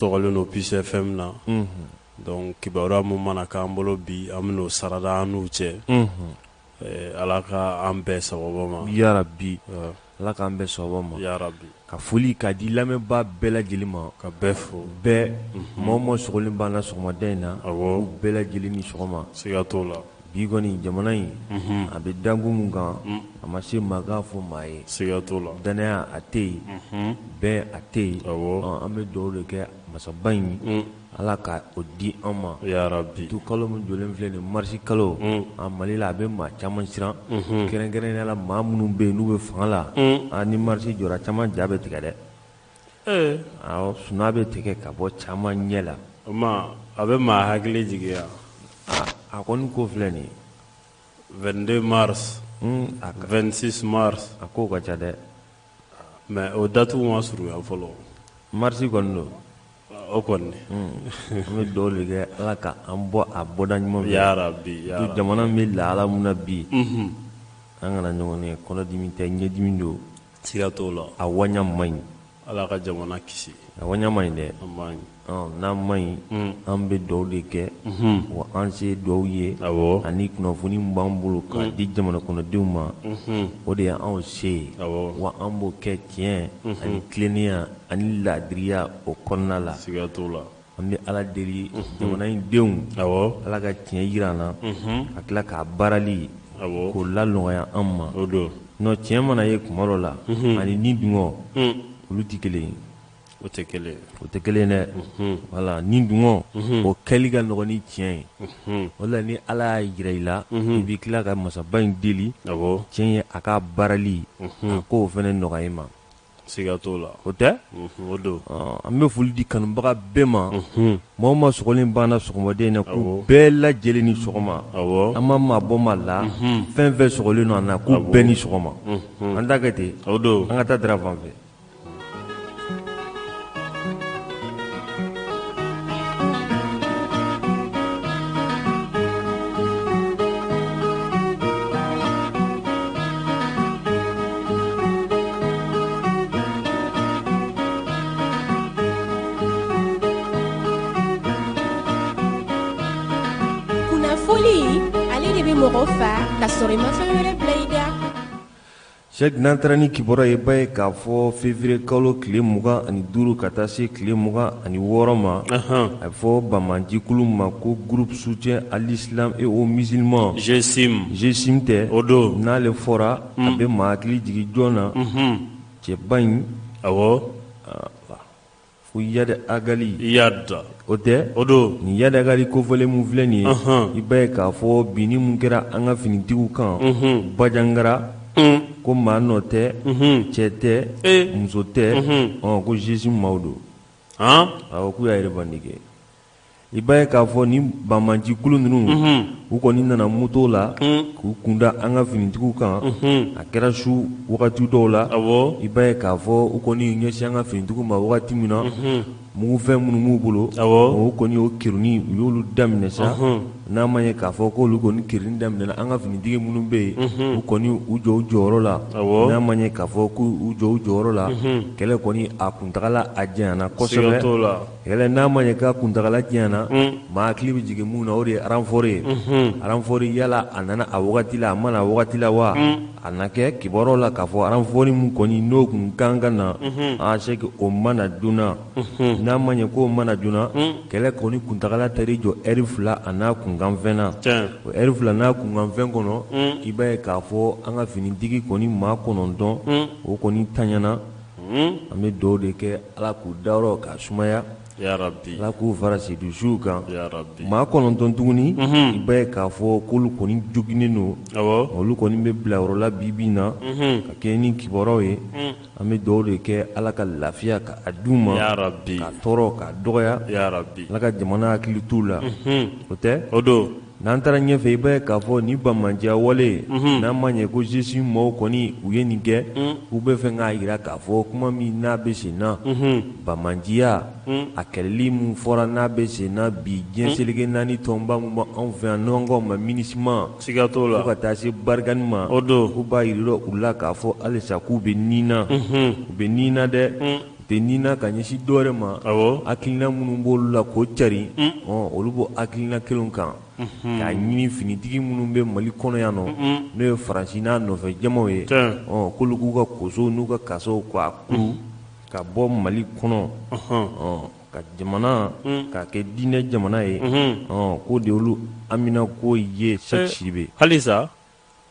Sɔgɔlen don Peace FM na, unhun, donc kibaruya min mana k'an bolo bi an bɛn'o sarada an n'u cɛ, unhun, Ala ka an bɛn sababu ma, yarabi, Ala k'an bɛn sababu ma, yarabi, ka foli k'a di lamɛnbaa bɛɛ lajɛlen ma, ka bɛɛ fo, bɛɛ maa o maa sɔgɔlen b'an na sɔgɔmada in na, awɔ, u bɛɛ lajɛlen ni sɔgɔma, siga t'o la. Bi kɔni jamana in a bɛ dankun min kan a ma se maa k'a fɔ maa ye siga t'o la dannaya a tɛ yen bɛn a tɛ yen an bɛ dugawu de kɛ masaba in Ala ka o di an ma yarabi tu kalo min jɔlen filɛ nin marisi kalo a Mali la a bɛ maa caman siran kɛrɛnkɛrɛnnenya la maa minnu bɛ yen n'u bɛ fanga la ni marisi jɔra caman ja bɛ tigɛ dɛ awɔ sunaa bɛ tigɛ ka bɔ caman ɲɛ la a bɛ maa hakili jigin yan a kɔni ko filɛ nin ye 22 mars 26 mars a ko ka ca dɛ mais o datiw ma surunya fɔlɔ marisi kɔni don o kɔni an bɛ dugawu de kɛ Ala ka an bɔ a bɔda ɲuman fɛ yarabi jamana bɛ lahala min na bi an kana ɲɔgɔn ye kɔnɔdimi tɛ ɲɛdimi don siga t'o la a waɲa man ɲi Ala ka jamana kisi a waɲa man ɲi dɛ n'a man ɲi an bɛ dugawu de kɛ wa an se dugawu ye ani kunnafoni min b'an bolo k'a di jamana kɔnɔdenw ma o de ye anw se ye wa an b'o kɛ tiɲɛ ani tilennenya ani laadiriya o kɔnɔna la siga t'o la An bɛ Ala deli jamana in denw Ala ka tiɲɛ jira an na ka tila k'a baarali k'o lanɔgɔya an ma sinon tiɲɛ mana ye tuma dɔ la ani ni dungɔ olu tɛ kelen ye o tɛ kelen o tɛ kelen dɛ voilà ni dungɔ o kɛli ka nɔgɔn ni tiɲɛ ye o la ni Ala y'a jira i la i bɛ tila ka masaba in deli tiɲɛ ye a ka baarali a k'o fana nɔgɔya i ma Siga t'o la o tɛ o don an bɛ foli di kanubaga bɛɛ ma maa o maa sɔgɔlen b'an na sɔgɔmaden in na k'u bɛɛ lajɛlen ni sɔgɔma an ma maa bɔ maa la fɛn fɛn sɔgɔlen don an na k'u bɛɛ ni sɔgɔma an ta kɛ ten o don an ka taa Dara fan fɛ Kunnafoni ale de bɛ mɔgɔ fa ka sɔrɔ i ma fɛn wɛrɛ bila i da. Sɛki n'an taara ni kibaruya ye i b'a ye k'a fɔ février kalo tile 25 ka taa se tile 26 ma, anhan, a bɛ fɔ banbaancikulu ma ko groupe soutien à l'islam et aux musulmans GSIM, GSIM tɛ, o don, n'ale fɔra a bɛ maa hakili jigin jɔn na, unhun, cɛba in, awɔ Ko Iyad Ag Ghali Iyad o tɛ o don nin Iyad Ag Ghali kofɔlen min filɛ nin ye anhan i b'a ye k'a fɔ binni min kɛra an ka finitigiw kan unhun Bandiagara ko maa nɔ tɛ unhun cɛ tɛ ee muso tɛ unhun ɔ ko GSIM maaw don han awɔ k'u y'a revendiquer i b'a ye k'a fɔ ni banbaancikulu ninnu u kɔni nana moto la k'u kunda an ka finitigiw kan a kɛra su wagati dɔw la i b'a ye k'a fɔ u kɔni y'u ɲɛsin an ka finitigiw ma wagati min na mugufɛn minnu b'u bolo o kɔni o kerunni u y'olu daminɛ sa n'a ma ɲɛ k'a fɔ k'olu kɔni kerunni daminɛna an ka finitigi minnu bɛ yen u kɔni u jɔ u jɔyɔrɔ la n'a ma ɲɛ k'a fɔ k'u jɔ u jɔyɔrɔ la kɛlɛ kɔni a kuntagala a janyana kosɛbɛ Kɛlɛ n'a ma ɲɛ k'a kuntagala janyana maa hakili bɛ jigin mun na o de ye renfort ye renfort yala a nana a wagati la a ma na a wagati la wa a na kɛ kibaruyaw la k'a fɔ renfort min kɔni n'o tun kan ka na a c'est que o ma na joona n'a ma ɲɛ k'o ma na joona kɛlɛ kɔni kuntagala taar'i jɔ ɛri fila a n'a kunkanfɛn na o ɛri fila n'a kunkanfɛn kɔnɔ i b'a ye k'a fɔ an ka finitigi kɔni maa kɔnɔntɔn o kɔni tanyana an bɛ dugawu de kɛ Ala k'u dayɔrɔ k'a sumaya Ala k'u fara seyidusuw kan maa kɔnɔntɔn tuguni i b'a ye k'a fɔ k'olu kɔni joginnen don olu kɔni bɛ bila yɔrɔ la bi bi in na ka kɛɲɛ ni kibaruyaw ye an bɛ dugawu de kɛ Ala ka lafiya ka a d'u ma ka tɔɔrɔ k'a dɔgɔya Ala ka jamana hakili t'u la o tɛ o don N'an taara ɲɛfɛ i b'a ye k'a fɔ ni banbaanciya wale n'a ma ɲɛ ko GSIM maaw kɔni u ye nin kɛ u bɛ fɛ k'a jira k'a fɔ kuma min n'a bɛ sen na banbaanciya a kɛlɛli min fɔra n'a bɛ sen na bi diɲɛ seleke naani tɔnba min bɛ anw fɛ yan n'an k'o ma MINUSMA siga t'o la fo ka taa se Barkhane ma o don k'u b'a jira u la k'a fɔ halisa k'u bɛ nin na u bɛ nin na dɛ. tɛ nin na ka ɲɛsin dɔwɛrɛ ma hakilina minnu b'olu la k'o carin olu b'o hakilina kelen kan k'a ɲini finitigi minnu bɛ Mali kɔnɔ yan nɔ n'o ye Faransi n'a nɔfɛ jamaw ye k'olu k'u ka kosow n'u ka kasaw k'a kuru ka bɔ Mali kɔnɔ ka jamana k'a kɛ diinɛ jamana ye k'o de olu haminako ye Sɛki Sidibe halisa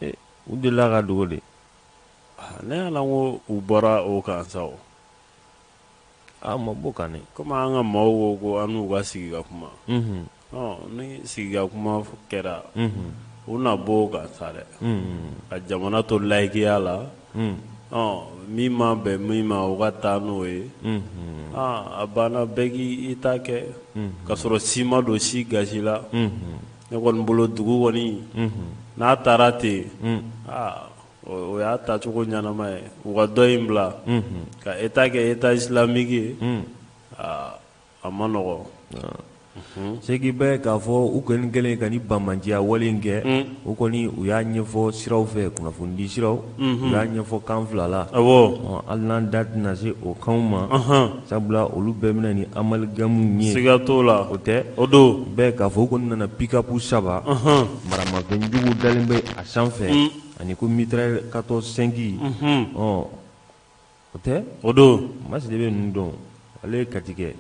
u delila ka dogo de ne y'a la ko u bɔra o kan sa a ma bɔ kan ne komi an ka maaw ko ko an n'u ka sigi ka kuma ni sigi ka kuma kɛra u na bɔ o kan sa dɛ ka jamana to layikiya la min ma bɛn min ma u ka taa n'o ye a banna bɛɛ k'i ta kɛ ka sɔrɔ si ma don si gasi la ne kɔni bolo dugu kɔni n'a taara ten o y'a taacogo ɲɛnama ye u ka dɔ in bila ka État kɛ État islamique ye a man nɔgɔ Sɛki b'a ye k'a fɔ u kɔni kɛlen ka nin banbaanciya wale in kɛ u kɔni u y'a ɲɛfɔ siraw fɛ kunnafonidi siraw u y'a ɲɛfɔ kan fila la hali n'an da tɛna se o kanw ma sabula olu bɛɛ bɛna ni amalgamew ye siga t'o la o tɛ o don bɛɛ k'a fɔ u kɔni nana pick-up saba maramafɛnjugu dalen bɛ a sanfɛ ani ko mitrailleur 14 5 o tɛ o don Masi de bɛ ninnu dɔn ale ye Katikɛ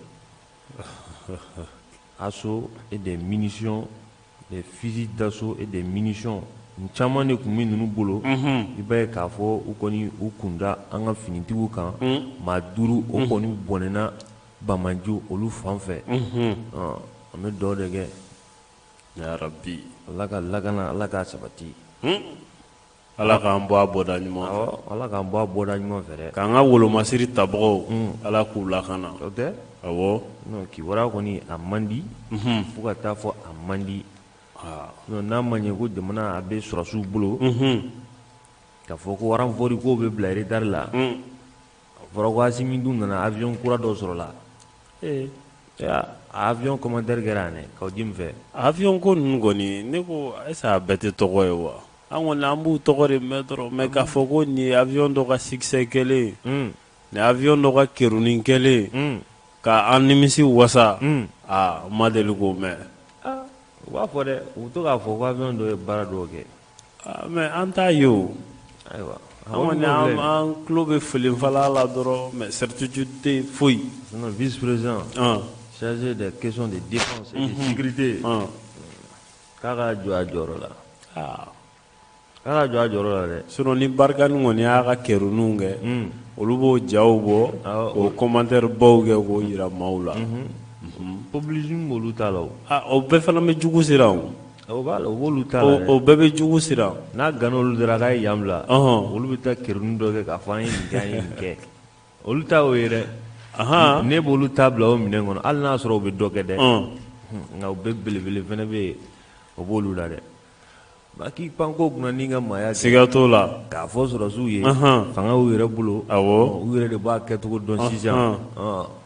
assaut et des munitions des fusils d'assaut et des munitions nin caman de tun bɛ ninnu bolo i b'a ye k'a fɔ u kɔni u kun da an ka finitigiw kan maa duuru o kɔni bɔnɛna banbaanciw olu fan fɛ an bɛ dugawu de kɛ yarabi Ala ka lakana Ala k'a sabati Ala k'an bɔ a bɔda ɲuman fɛ Ala k'an bɔ a bɔda ɲuman fɛ dɛ k'an ka wolomasiri tabagaw Ala k'u lakana o tɛ awɔ non kibaruya kɔni a man di fo ka taa fɔ a man di non n'a ma ɲɛ ko jamana a bɛ sɔrɔdasiw bolo k'a fɔ ko renfort ko bɛ bila retard la a fɔra ko Asimi dun nana avion kura dɔ sɔrɔla ee avion commentaire kɛra yan dɛ Kawo Jim fɛ avion ko ninnu kɔni ne ko est-ce que a bɛɛ tɛ tɔgɔ ye wa An kɔni an b'u tɔgɔ de mɛn dɔrɔn mais k'a fɔ ko nin ye avion dɔ ka succès kɛlen nin avion dɔ ka kerunni kɛlen ka an nimisi wasa aa n ma deli k'o mɛn u b'a fɔ dɛ u bɛ to k'a fɔ ko avion dɔ ye baara dɔw kɛ mais an t'a ye o ayiwa an kɔni an tulo bɛ falenfala la dɔrɔn mais certitude tɛ foyi sinon vice-président chargé des questions de défense et de sécurité K'a ka jɔ a jɔyɔrɔ la k'a ka jɔ a jɔyɔrɔ la dɛ sinon ni Barkhane kɔni y'a ka kerunniw kɛ olu b'o jaw bɔ k'o commentaire baw kɛ k'o jira maaw la populisme b'olu ta la o bɛɛ fana bɛ jugu siran o b'a la o b'olu ta la o bɛɛ bɛ jugu siran n'a ganna olu dara k'a ye yan bila olu bɛ taa kerunni dɔ kɛ k'a fɔ an ye nin kɛ an ye nin kɛ olu ta o ye dɛ ne b'olu ta bila o minɛn kɔnɔ hali n'a sɔrɔ u bɛ dɔ kɛ dɛ nka u bɛɛ belebele fana bɛ yen o b'olu la dɛ ba k'i pan ko kunna n'i ka maaya siga t'o la k'a fɔ sɔrɔdasiw ye fanga y'u yɛrɛ bolo u yɛrɛ de b'a kɛcogo dɔn sisan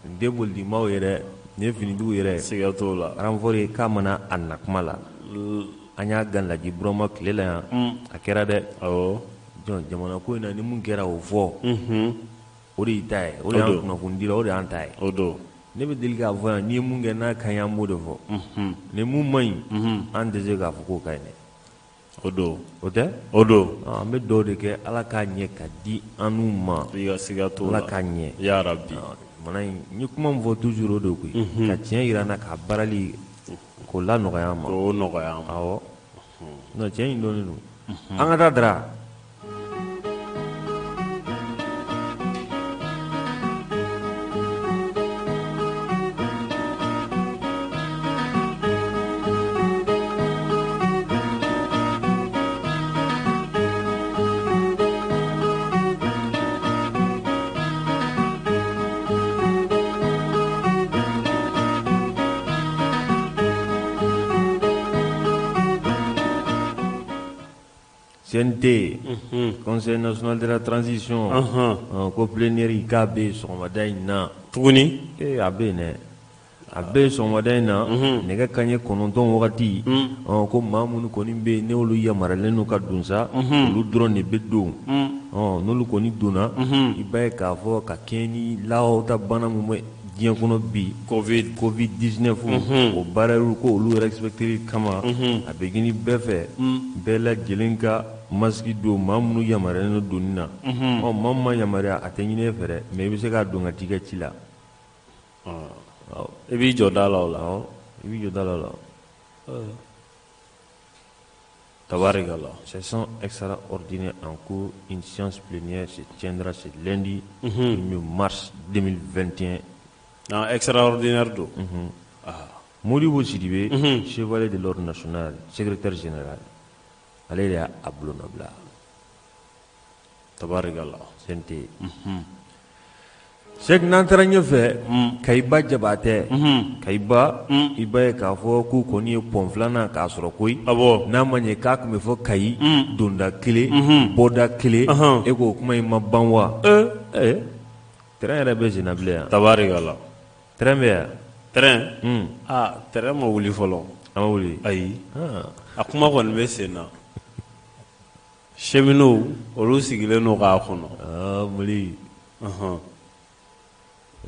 nin tɛ politikimaw ye dɛ nin ye finitigiw yɛrɛ siga t'o la renfort ye k'a mana a na kuma la an y'a gan Laji Burama tile la yan a kɛra dɛ jamana ko in na ni mun kɛra o fɔ o de y'i ta ye o de y'an kunnafonidila o de y'an ta ye o don ne bɛ deli k'a fɔ yan n'i ye mun kɛ n'a ka ɲi an b'o de fɔ ni mun man ɲi an tɛ se k'a fɔ k'o ka ɲi dɛ o don o tɛ o don an bɛ dugawu de kɛ Ala k'a ɲɛ ka di an n'u ma i ka siga t'o la Ala k'a ɲɛ yarabi jamana in n ye kuma min fɔ toujours o de koyi ka tiɲɛ jira an na k'a baarali k'o lanɔgɔya an ma k'o nɔgɔya an ma awɔ non tiɲɛ in dɔnnen don an ka taa Dara CNT Conseil national de la transition ko plénière k'a bɛ yen sɔgɔmada in na tuguni ee a bɛ yen dɛ. A bɛ sɔgɔmada in na nɛgɛ kanɲɛ 9 wagati ko maa minnu kɔni bɛ yen n'olu yamaruyalen don ka don sa olu dɔrɔn de bɛ don n'olu kɔni donna i b'a ye k'a fɔ ka kɛɲɛ ni lahawta bana min bɛ diɲɛ kɔnɔ bi Covid 19 o barrières ko olu respecter kama a bɛ ɲini bɛɛ fɛ bɛɛ lajɛlen ka masque don maa minnu yamaruyalen don donni na ɔ maa min ma yamaruya a tɛ ɲini e fɛ dɛ mais i bɛ se k'a don ka t'i ka ci la i b'i jɔ da la o la i b'i jɔ da la o la tabarikala session extraordinaire en cours une séance plénière se tiendra ce lundi 1er mars 2021 non extraordinaire don Modibo Sidibe chevalier de l'ordre national secrétaire général ale de y'a bolonɔbila tabarikala CNT Sɛki n'an taara ɲɛfɛ Kayiba Jabatɛ Kayiba i b'a ye k'a fɔ k'u kɔni ye pɔn filanan k'a sɔrɔ koyi n'a ma ɲɛ k'a tun bɛ fɔ Kayi donda kelen bɔda kelen e k'o kuma in ma ban wa ee train yɛrɛ bɛ senna bilen yan tabarikala train bɛ yan train aa train ma wuli fɔlɔ a ma wuli ayi a kuma kɔni bɛ sen na cheminots olu sigilen don k'a kɔnɔ Mali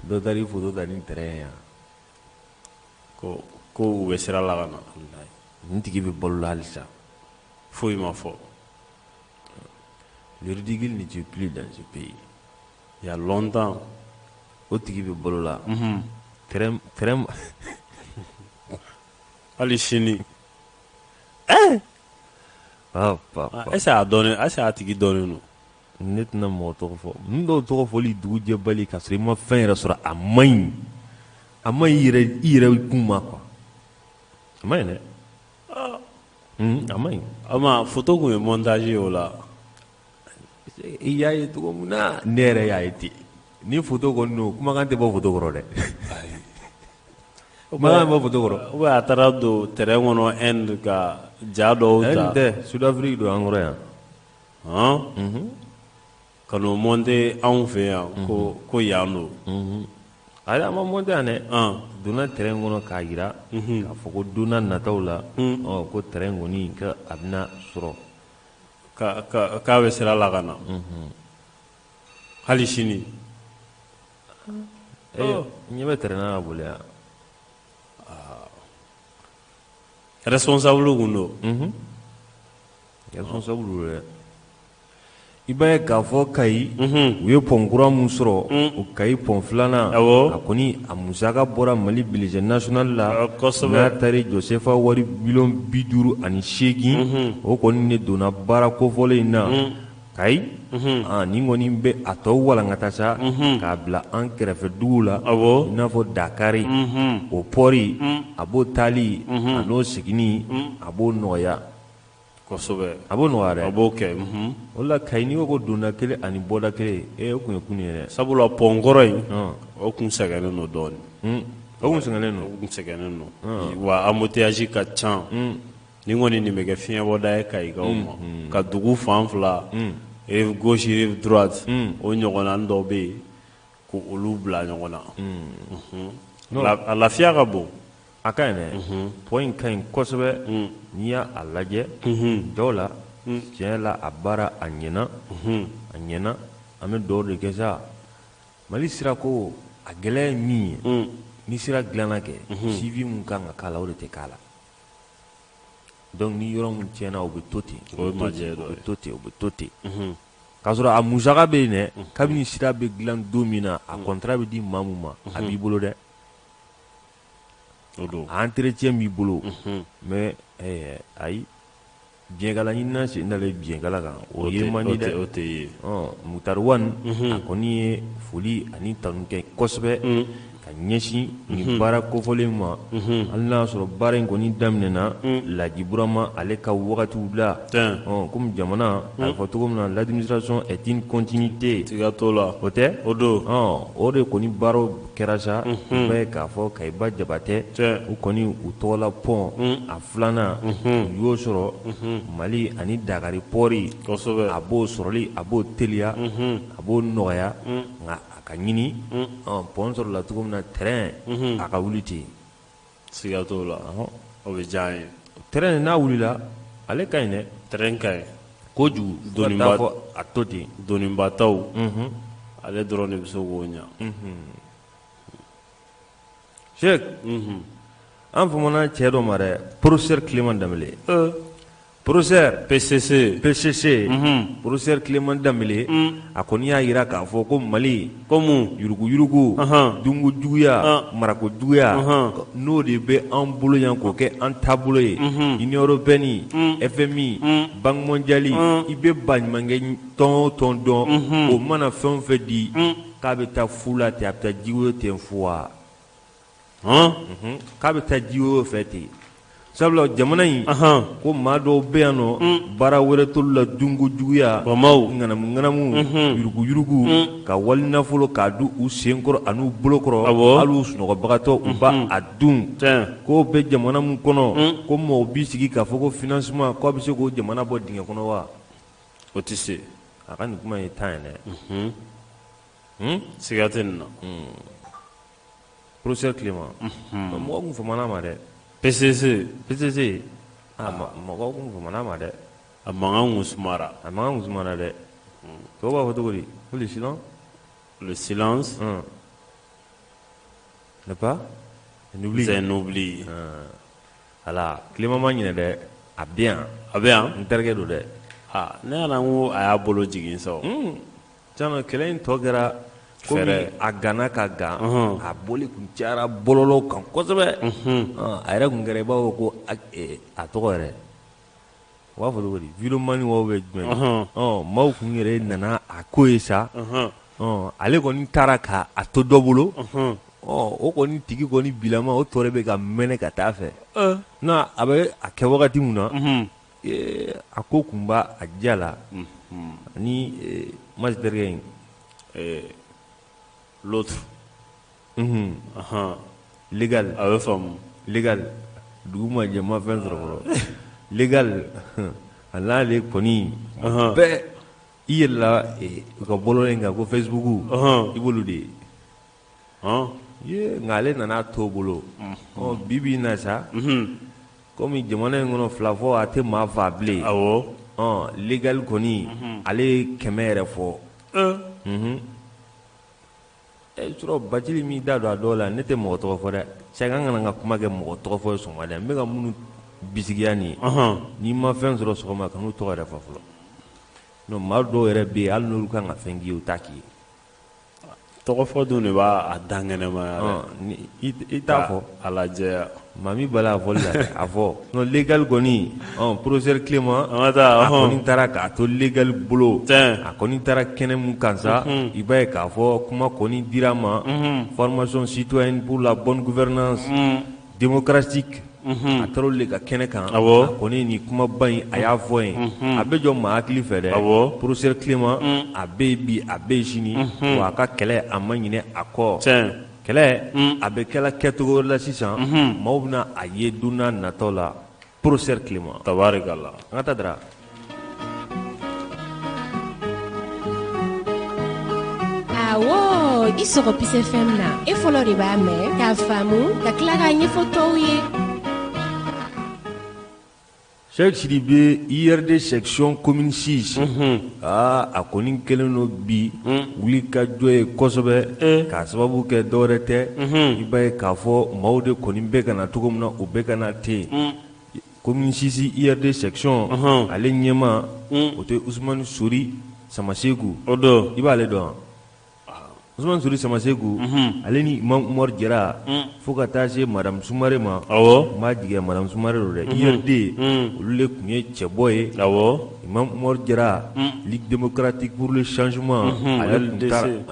dɔ taara i foto ta ni train yan ko ko u bɛ sira la ka na nin tigi bɛ balo la halisa foyi ma fɔ le ridicule ne tue plus dans ce pays il y a longtemps o tigi bɛ balo la train train hali sini est-ce a dɔnnen est-ce a tigi dɔnnen don ne tɛna mɔgɔ tɔgɔ fɔ ninnu dɔw tɔgɔ fɔli dugu jɛbali ka sɔrɔ i ma fɛn yɛrɛ sɔrɔ a man ɲi a man ɲi i yɛrɛ kun ma quoi a man ɲi dɛ a man ɲi o ma photo kun ye montage ye o la i y'a ye cogo min na ne yɛrɛ y'a ye ten ni photo kɔni don kumakan tɛ bɔ photo kɔrɔ dɛ kumakan bɔ photo kɔrɔ ou bien a taara don terrain kɔnɔ Inde ka ja dɔw ta Inde tɛ Sud-Afrique don an kɔrɔ yan hɔn ka n'o monter anw fɛ yan ko ko yan don ayi a ma monter yan dɛ donna terrain kɔnɔ k'a jira k'a fɔ ko don nataw la ɔ ko terrain kɔni ka a bɛna sɔrɔ k'a bɛ sira la ka na hali sini ɲɛ bɛ terrain na ka boli yan responsable kun don responsable don dɛ i b'a ye k'a fɔ Kayi u ye pɔn kura min sɔrɔ o Kayi pɔn filanan a kɔni a musaka bɔra Mali budget national la n'a taara jɔ sefa wari miliyɔn 58 o kɔni de donna baara kofɔlen in na Kayi nin kɔni bɛ a tɔ walankata sa k'a bila an kɛrɛfɛ dugu la i n'a fɔ Dakari o pɔri a b'o taali a n'o seginni a b'o nɔgɔya kosɛbɛ a b'o nɔgɔya dɛ a b'o kɛ o la Kayi n'i ko ko donda kelen ani bɔda kelen o tun ye kunun ye dɛ sabula pɔn kɔrɔ in o tun sɛgɛnnen don dɔɔnin o tun sɛgɛnnen don o tun sɛgɛnnen don wa embouteillage ka ca nin kɔni nin bɛ kɛ fiɲɛbɔda ye Kayikaw ma ka dugu fan fila rive gauche rive droite o ɲɔgɔnna dɔw bɛ yen ko olu bila ɲɔgɔn na a lafiya ka bon a ka ɲi dɛ pɔn in ka ɲi kosɛbɛ n'i y'a lajɛ dɔw la tiɲɛ la a baara a ɲɛna a ɲɛna an bɛ dugawu de kɛ sa mali sira ko a gɛlɛya ye min ye ni sira dilanna kɛ suivi min kan ka k'a la o de tɛ k'a la donc ni yɔrɔ min tiɲɛna o bɛ to ten o bɛ to ten o bɛ to ten k'a sɔrɔ a musaka bɛ yen dɛ kabini sira bɛ dilan don min na a contrat bɛ di maa min ma a b'i bolo dɛ a entretien b'i bolo mais ayi biɲɛkala ɲinina sen dalen biɲɛkala kan o ye man di dɛ o tɛ ye Mutari Wani a kɔni ye foli ani tanu kɛ kosɛbɛ ka ɲɛsin nin baara kofɔlen ma hali n'a y'a sɔrɔ baara in kɔni daminɛna Laji Burama ale ka wagatiw la komi jamana a bɛ fɔ cogo min na l'administration est une continuité siga t'o la o tɛ o don o de kɔni baaraw kɛra sa i b'a ye k'a fɔ Kayiba Jabatɛ u kɔni u tɔgɔla pɔn a filanan u y'o sɔrɔ Mali ani Dakari pɔri a b'o sɔrɔli a b'o teliya a b'o nɔgɔya nka ka ɲini pont sɔrɔla cogo min na train a ka wuli ten. Siga t'o la, o bɛ diya an ye. Train n'a wulila ale ka ɲi dɛ. Train ka ɲi kojugu. Doniba fɔ a to ten. Donibataw, ale dɔrɔn de bɛ se k'o ɲa. Cheikh, an famana cɛ dɔ ma dɛ, professeur Clément Dembélé. Professeur PCC. PCC, professeur Clément Dembélé, a kɔni y'a jira k'a fɔ ko Mali ko mun? Yuruguyurugu, dunko juguya, marako juguya, n'o de bɛ an bolo yan k'o kɛ an taabolo ye. Union européenne, FMI, Banque mondiale, i bɛ baɲumankɛ tɔn o tɔn dɔn, o mana fɛn o fɛn di, k'a bɛ taa fu la ten, a bɛ taa jiwoyo ten fu wa. K'a bɛ taa jiwoyo fɛ ten, sabula jamana in ko maa dɔw bɛ yan nɔ, baara wɛrɛ t'olu la, dunko juguya, bamaw, ŋanamu ŋanamu, yuruguyurugu, ka wali nafolo k'a dun u sen kɔrɔ an'u bolo kɔrɔ, hali u sunɔgɔbagatɔ u b'a a dun. K'o bɛ jamana min kɔnɔ, ko mɔgɔw b'i sigi k'a fɔ ko financement, k'a bɛ se k'o jamana bɔ dingɛ kɔnɔ wa? O tɛ se. A ka nin kuma ye tan ye dɛ. Siga tɛ nin na. Professeur Clément, mɔgɔ kun famana ma dɛ. PCC. PCC, mɔgɔ kun famana ma dɛ. A mankan kun sumara. A mankan kun sumara dɛ. Tɔw b'a fɔ cogo di ko le silence? Le silence n'est pas un oubli. C'est un oubli. Voilà, Clément ma ɲinɛ dɛ, a bɛ yan. A bɛ yan. N terikɛ don dɛ. Aa, ne yɛrɛ ko a y'a bolo jigin sa o. Tiɲɛ kɛlɛ in tɔ kɛra komi a ganna ka gan, a bɔli kun cayara bɔlɔlɔw kan kosɛbɛ. A yɛrɛ kun kɛra i b'a fɔ ko a tɔgɔ yɛrɛ u b'a fɔ cogo di, vidéoman wa bɛ jumɛn, maaw kun yɛrɛ nana a ko ye sa. Ale kɔni taara k'a to dɔ bolo, o kɔni tigi kɔni bilama, o tɔ bɛ ka mɛnɛ ka taa fɛ. N'a a bɛ a kɛ wagati min na, a ko kun b'a a diya la ani masi terikɛ in. L'autre. Légal. A bɛ faamu. Légal, dugu ma jɛ ma fɛn sɔrɔ fɔlɔ. Légal, a n'ale kɔni bɛɛ i yɛlɛla u ka bɔlɔlɔ in kan ko Facebook, i b'olu de ye, nka ale nana to bolo. Bi bi in na sa, komi jamana in kɔnɔ fila fɔ a tɛ maa faa bilen. Légal kɔni, ale ye 100 yɛrɛ fɔ. Sɔrɔ Bacili m'i da don a dɔw la, ne tɛ mɔgɔ tɔgɔ fɔ dɛ. Cɛ, an kana ka kuma kɛ mɔgɔ tɔgɔ fɔ ye sɔgɔmada, n bɛ ka minnu bisigiya nin ye, n'i ma fɛn sɔrɔ sɔgɔma, ka n'u tɔgɔ yɛrɛ fɔ fɔlɔ. Non, maa dɔw yɛrɛ bɛ yen, hali n'olu kan ka fɛn k'i ye, u t'a k'i ye. Tɔgɔ fɔ dun de b'a a dan kɛnɛmaya dɛ. I t'a fɔ. A lajɛya. Maa min bala a fɔli la, a fɔ. Non, légal kɔni, professeur Clément, a kɔni taara k'a to légal bolo. A kɔni taara kɛnɛ mun kan sa, i b'a ye k'a fɔ kuma kɔni dira a ma, formation citoyenne pour la bonne gouvernance démocratique. A taara olu de ka kɛnɛ kan. A kɔni nin kumaba in, a y'a fɔ yen. A bɛ jɔ maa hakili fɛ dɛ. Professeur Clément, a bɛ yen bi, a bɛ yen sini, wa a ka kɛlɛ, a ma ɲinɛ a kɔ. Kɛlɛ a bɛ kɛla kɛcogo wɛrɛ la sisan, maaw bɛna a ye don n'a nataw la. Professeur Clément. Tabarikala. An ka taa Dara. Awɔ, i sɔgɔ Peace FM na, e fɔlɔ de b'a mɛn k'a faamu ka tila k'a ɲɛfɔ tɔw ye. Cheikh Sidibe, URD section commune 6, aa, a kɔni kɛlen don bi wuli ka jɔ ye kosɛbɛ, k'a sababu kɛ dɔwɛrɛ tɛ, i b'a ye k'a fɔ maaw de kɔni bɛ ka na cogo min na, u bɛ ka na ten. Commune 6 URD section, ale ɲɛmaa, o tɛ Usumani Sori Samaseku? O don. I b'ale dɔn? Usumani Sori Samaseku, ale ni Imam Umaru Jara, fo ka taa se madame Sumare ma. N b'a jigiya madame Sumare don dɛ. URD, olu de tun ye cɛbɔ ye. Imam Umaru Jara, Ligue démocratique pour le changement, ale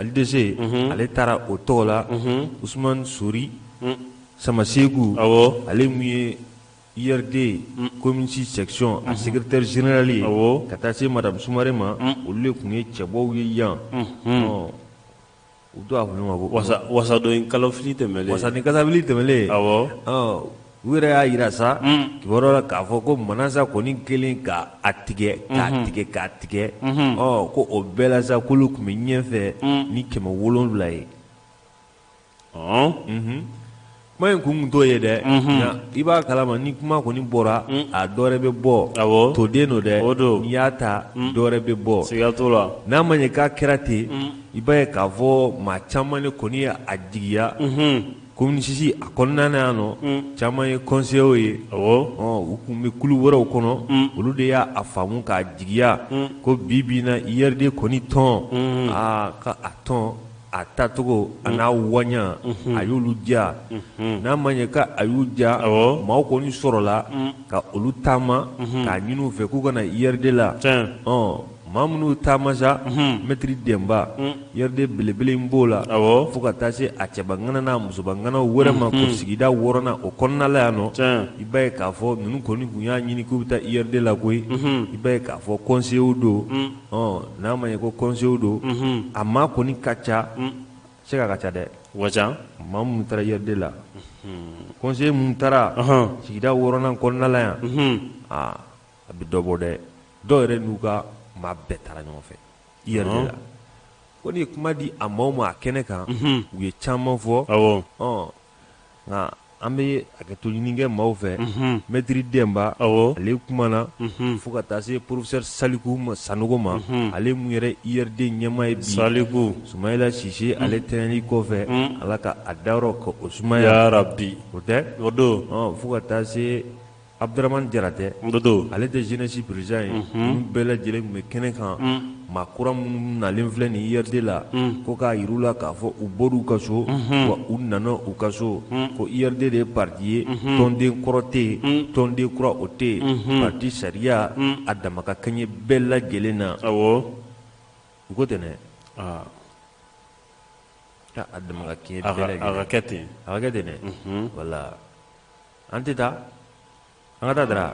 LDC, ale taara o tɔgɔ la. Usumani Sori Samaseku, ale mun ye URD commune 6 section a secrétaire général ye, ka taa se madame Sumare ma, olu de tun ye cɛbɔw ye yan. U to a fɔ ma ko wasadon kalofili tɛmɛlen. Wasadon kalofili tɛmɛlen. U yɛrɛ y'a jira sa kibaruya la k'a fɔ ko Manasa kɔni kɛlen ka a tigɛ k'a tigɛ k'a tigɛ ɔ ko o bɛɛ la sa k'olu tun bɛ ɲɛfɛ ni 700 ye. Kuma in kun t'o ye dɛ nka i b'a kalama ni kuma kɔni bɔra a dɔ wɛrɛ bɛ bɔ toden don dɛ n'i y'a ta dɔ wɛrɛ bɛ bɔ siga t'o la n'a ma ɲɛ k'a kɛra ten i b'a ye k'a fɔ maa caman de kɔni ye a jigiya commune 6 a kɔnɔna na yan nɔ caman ye conseillers ye u tun bɛ kulu wɛrɛw kɔnɔ olu de y'a faamu k'a jigiya ko bi bi in na URD kɔni tɔn aa ka a tɔn a tacogo a n'a waɲa a y'olu diya n'a ma ɲɛ k'a y'u diya maaw kɔni sɔrɔla ka olu taama k'a ɲini u fɛ k'u ka na URD la maa minnu taama sa mɛtiri Dɛnba URD belebele in b'o la fo ka taa se a cɛbaŋana n'a musobaŋanaw wɛrɛ ma ko sigida wɔɔrɔnan o kɔnɔna la yan nɔ i b'a ye k'a fɔ ninnu kɔni tun y'a ɲini k'u bɛ taa URD la koyi i b'a ye k'a fɔ conseillers don n'a ma ɲɛ ko conseillers don a maa kɔni ka ca se ka ca dɛ wa maa minnu taara URD la conseiller minnu taara sigida wɔɔrɔnan kɔnɔna la yan aa a bɛ dɔ bɔ dɛ dɔw yɛrɛ n'u ka maa bɛɛ taara ɲɔgɔn fɛ URD la ko ni ye kuma di a maaw ma a kɛnɛ kan u ye caman fɔ nka an bɛ hakɛto ɲini kɛ maaw fɛ mɛtiri Dɛnba ale kumana fo ka taa se professeur Saliku Sanogo ma ale mun yɛrɛ URD ɲɛmaa ye bi Saliku Sumayila Sise ale tanyali kɔfɛ Ala ka a dayɔrɔ ka o sumaya yarabi o tɛ o don fo ka taa se Abdramane Jaratɛ ale tɛ jeunesse président ye ninnu bɛɛ lajɛlen tun bɛ kɛnɛ kan maa kura minnu nalen filɛ nin URD la ko k'a yir'u la k'a fɔ u bɔr'u ka so wa u nana u ka so ko URD de ye parti ye tɔnden kɔrɔ tɛ yen tɔnden kura o tɛ yen parti sariya a dama ka kɛɲɛ bɛɛ lajɛlen na u ko ten dɛ a dama ka kɛɲɛ bɛɛ lajɛlen a ka kɛ ten a ka kɛ ten dɛ voilà an tɛ taa an ka taa Dara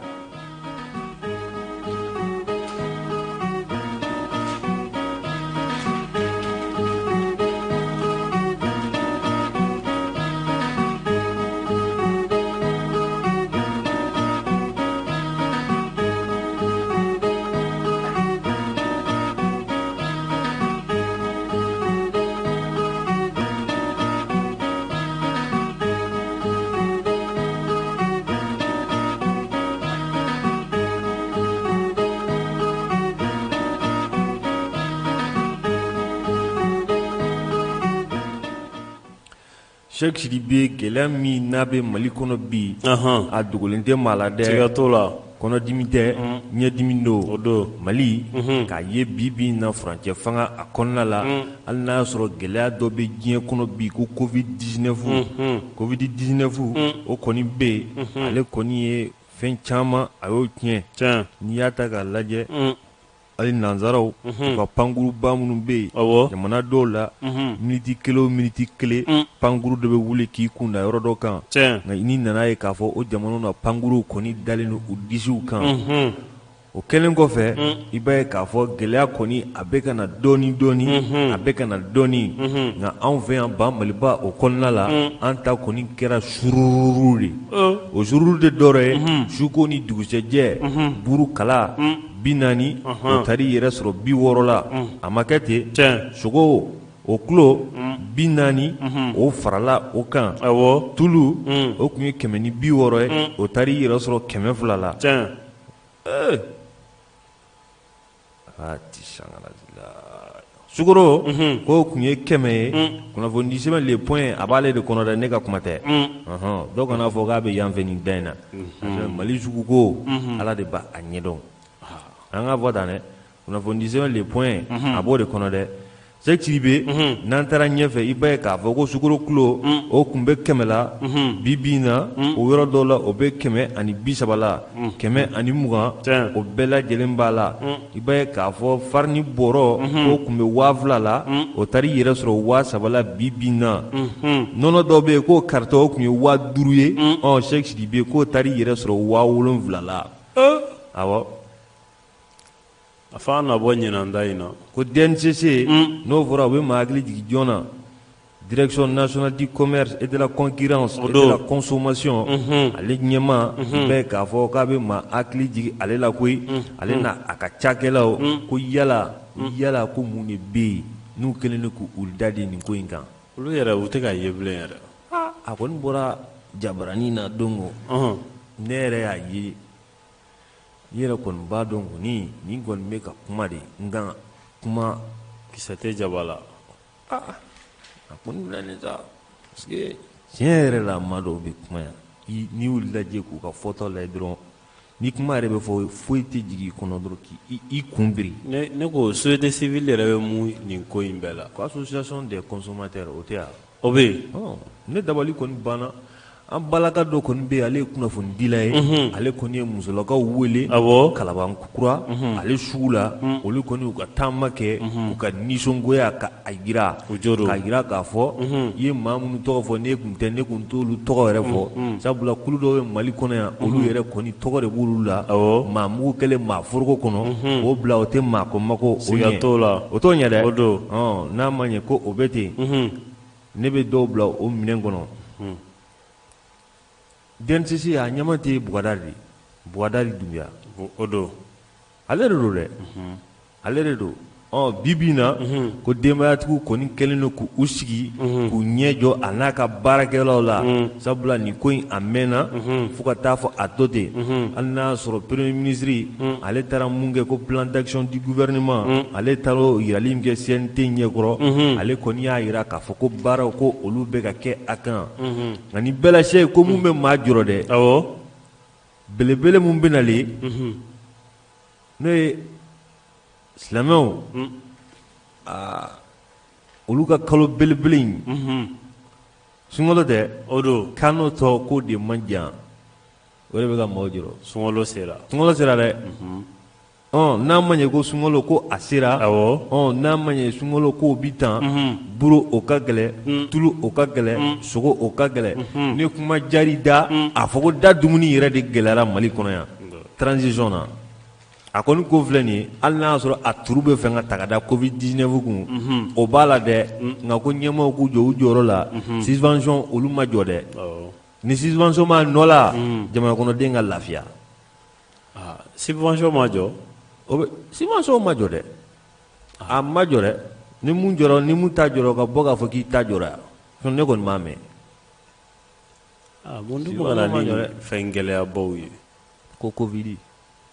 Sɛki Sidibe gɛlɛya min n'a bɛ Mali kɔnɔ bi a dogolen tɛ maa la dɛ, siga t'o la, kɔnɔdimi tɛ ɲɛdimi don, o don, Mali k'a ye bi bi in na furancɛ fanga a kɔnɔna la hali n'a y'a sɔrɔ gɛlɛya dɔ bɛ diɲɛ kɔnɔ bi ko covid 19 covid 19 o kɔni bɛ yen ale kɔni ye fɛn caman a y'o tiɲɛ n'i y'a ta k'a lajɛ hali nanzaraw u ka pankuruba minnu bɛ yen jamana dɔw la miniti kelen o miniti kelen pankuru dɔ bɛ wuli k'i kunda yɔrɔ dɔ kan nka n'i nana ye k'a fɔ o jamana na pankuruw kɔni dalen don u disiw kan o kɛlen kɔfɛ i b'a ye k'a fɔ gɛlɛya kɔni a bɛ ka na dɔɔnin dɔɔnin a bɛ ka na dɔɔnin nka anw fɛ yan ba maliba o kɔnɔna la an ta kɔni kɛra sururu de o sururu tɛ dɔwɛrɛ ye suko ni dugusɛjɛ buru kala 40 o taar'i yɛrɛ sɔrɔ 60 la a ma kɛ ten sogo o kilo 40 o farala o kan tulu o tun ye 160 ye o taar'i yɛrɛ sɔrɔ 200 la Sukaro k'o tun ye 100 ye kunnafonidi sɛbɛn Le Point a b'ale de kɔnɔ dɛ ne ka kuma tɛ dɔw kana fɔ k'a bɛ yan fɛ nin da in na Mali suguko Ala de b'a ɲɛdɔn an ka fɔ tan dɛ kunnafonidi sɛbɛn Le Point a b'o de kɔnɔ dɛ Sɛki Sidibe n'an taara ɲɛfɛ i b'a ye k'a fɔ ko sukaro kilo o tun bɛ 100 la bi bi in na o yɔrɔ dɔw la o bɛ 130 la 120 o bɛɛ lajɛlen b'a la i b'a ye k'a fɔ farini bɔrɔ o tun bɛ 2000 la o taara i yɛrɛ sɔrɔ 3000 la bi bi in na nɔnɔ dɔw bɛ yen k'o carton o tun ye 5000 ye ɔ Sɛki Sidibe k'o taara i yɛrɛ sɔrɔ 7000 la awɔ A f'a na bɔ ɲinan ta in na ko DNCC n'o fɔra u bɛ maa hakili jigin jɔn na Direction nationale du commerce et de la concurrence et de la consommation ale ɲɛmaa bɛ k'a fɔ k'a bɛ maa hakili jigin ale la koyi ale n'a a ka cakɛlaw ko yala yala ko mun de bɛ yen n'u kɛlen don k'u da de nin ko in kan. Olu yɛrɛ u tɛ ka ye bilen yɛrɛ. A kɔni bɔra jabaranin na don o ne yɛrɛ y'a ye i yɛrɛ kɔni b'a dɔn kɔni nin kɔni bɛ ka kuma de nka kuma kisɛ tɛ jaba la. A kɔni filɛ nin sa parce que tiɲɛ yɛrɛ la maa dɔw bɛ kuma yan n'i y'u lajɛ k'u ka fɔta lajɛ dɔrɔn ni kuma yɛrɛ bɛ fɔ foyi tɛ jigin i kɔnɔ dɔrɔn k'i kun biri. Ne ko société civile yɛrɛ bɛ mun nin ko in bɛɛ la. Ko association des consommateurs o tɛ yan. O bɛ yen. Ne dabali kɔni banna an balaka dɔ kɔni bɛ yen ale ye kunnafonidila ye ale kɔni ye musolakaw wele Kalabankura ale sugu la olu kɔni u ka taama kɛ u ka nisɔngoya ka a jira k'a jira k'a fɔ i ye maa minnu tɔgɔ fɔ ne tun tɛ ne tun t'olu tɔgɔ yɛrɛ fɔ sabula kulu dɔw bɛ Mali kɔnɔ yan olu yɛrɛ kɔni tɔgɔ de b'olu la maa mugu kɛlen maa foroko kɔnɔ k'o bila o tɛ maa ko mako o ɲɛ o t'o ɲɛ dɛ n'a ma ɲɛ ko o bɛ ten ne bɛ dɔw bila o minɛn kɔnɔ DNCC a ɲɛmaa tɛ Bukadari de Bukadari Dunbiya o don ale de don dɛ ale de don ɔ bi bi in na ko denbayatigiw kɔni kɛlen don k'u sigi k'u ɲɛ jɔ a n'a ka baarakɛlaw la sabula nin ko in a mɛnna fo ka taa fɔ a to ten hali n'a y'a sɔrɔ premier ministre ale taara mun kɛ ko plan d'action du gouvernement ale taara o yirali min kɛ CNT ɲɛkɔrɔ ale kɔni y'a jira k'a fɔ ko baaraw ko olu bɛ ka kɛ a kan nka nin bɛɛ la se ko mun bɛ maa jɔrɔ dɛ belebele mun bɛ nalen n'o ye silamɛw aa olu ka kalo belebele in sunkalo tɛ o don k'an tɔ k'o de man jan o de bɛ ka maaw jɔrɔ sunkalo sera sunkalo sera dɛ n'a ma ɲɛ ko sunkalo ko a sera n'a ma ɲɛ sunkalo k'o bi tan buru o ka gɛlɛn tulu o ka gɛlɛn sogo o ka gɛlɛn ni kuma jari da a fɔ ko da dumuni yɛrɛ de gɛlɛyara Mali kɔnɔ yan transition na a kɔni ko filɛ nin ye hali n'a y'a sɔrɔ a turu bɛ fɛ ka ta ka da covid 19 kun o b'a la dɛ nka ko ɲɛmaaw k'u jɔ u jɔyɔrɔ la subvention olu ma jɔ dɛ ni subvention b'a nɔ la jamana kɔnɔden ka lafiya subvention ma jɔ subvention ma jɔ dɛ a ma jɔ dɛ ni mun jɔra ni mun ta jɔra ka bɔ k'a fɔ k'i ta jɔra yan ne kɔni m'a mɛn mun dun bɛ ka na ni fɛn gɛlɛyabaw ye ko covid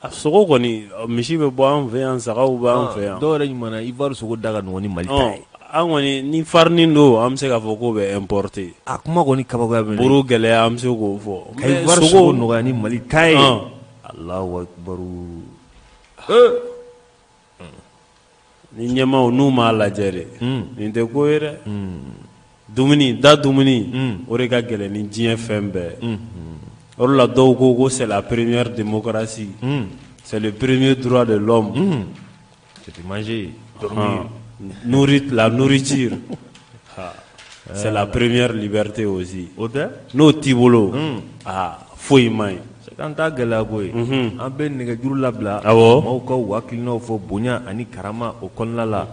a sogo kɔni misi bɛ bɔ an fɛ yan sagaw bɛ an fɛ yan dɔw yɛrɛ ɲuman na Ivoire sogo da ka nɔgɔn ni Mali ta ye an kɔni ni farine don an bɛ se k'a fɔ k'o bɛ importer a kuma kɔni kabakoya bɛ buru gɛlɛya an bɛ se k'o fɔ ka Ivoire sogo nɔgɔya ni Mali ta ye Alahu akibaru ni ɲɛmaaw n'u m'a lajɛ de nin tɛ ko ye dɛ dumuni da dumuni o de ka gɛlɛn ni diɲɛ fɛn bɛɛ o de la dɔw ko ko c'est la première démocratie c'est le premier droit de l'homme c'est de manger dormir nourrir la nourriture c'est la première liberté aussi o tɛ n'o t'i bolo aa foyi man ɲi An t'a gɛlɛya ko ye an bɛ nɛgɛjuru labila awɔ maaw ka u hakilinaw fɔ bonya ani karama o kɔnɔna la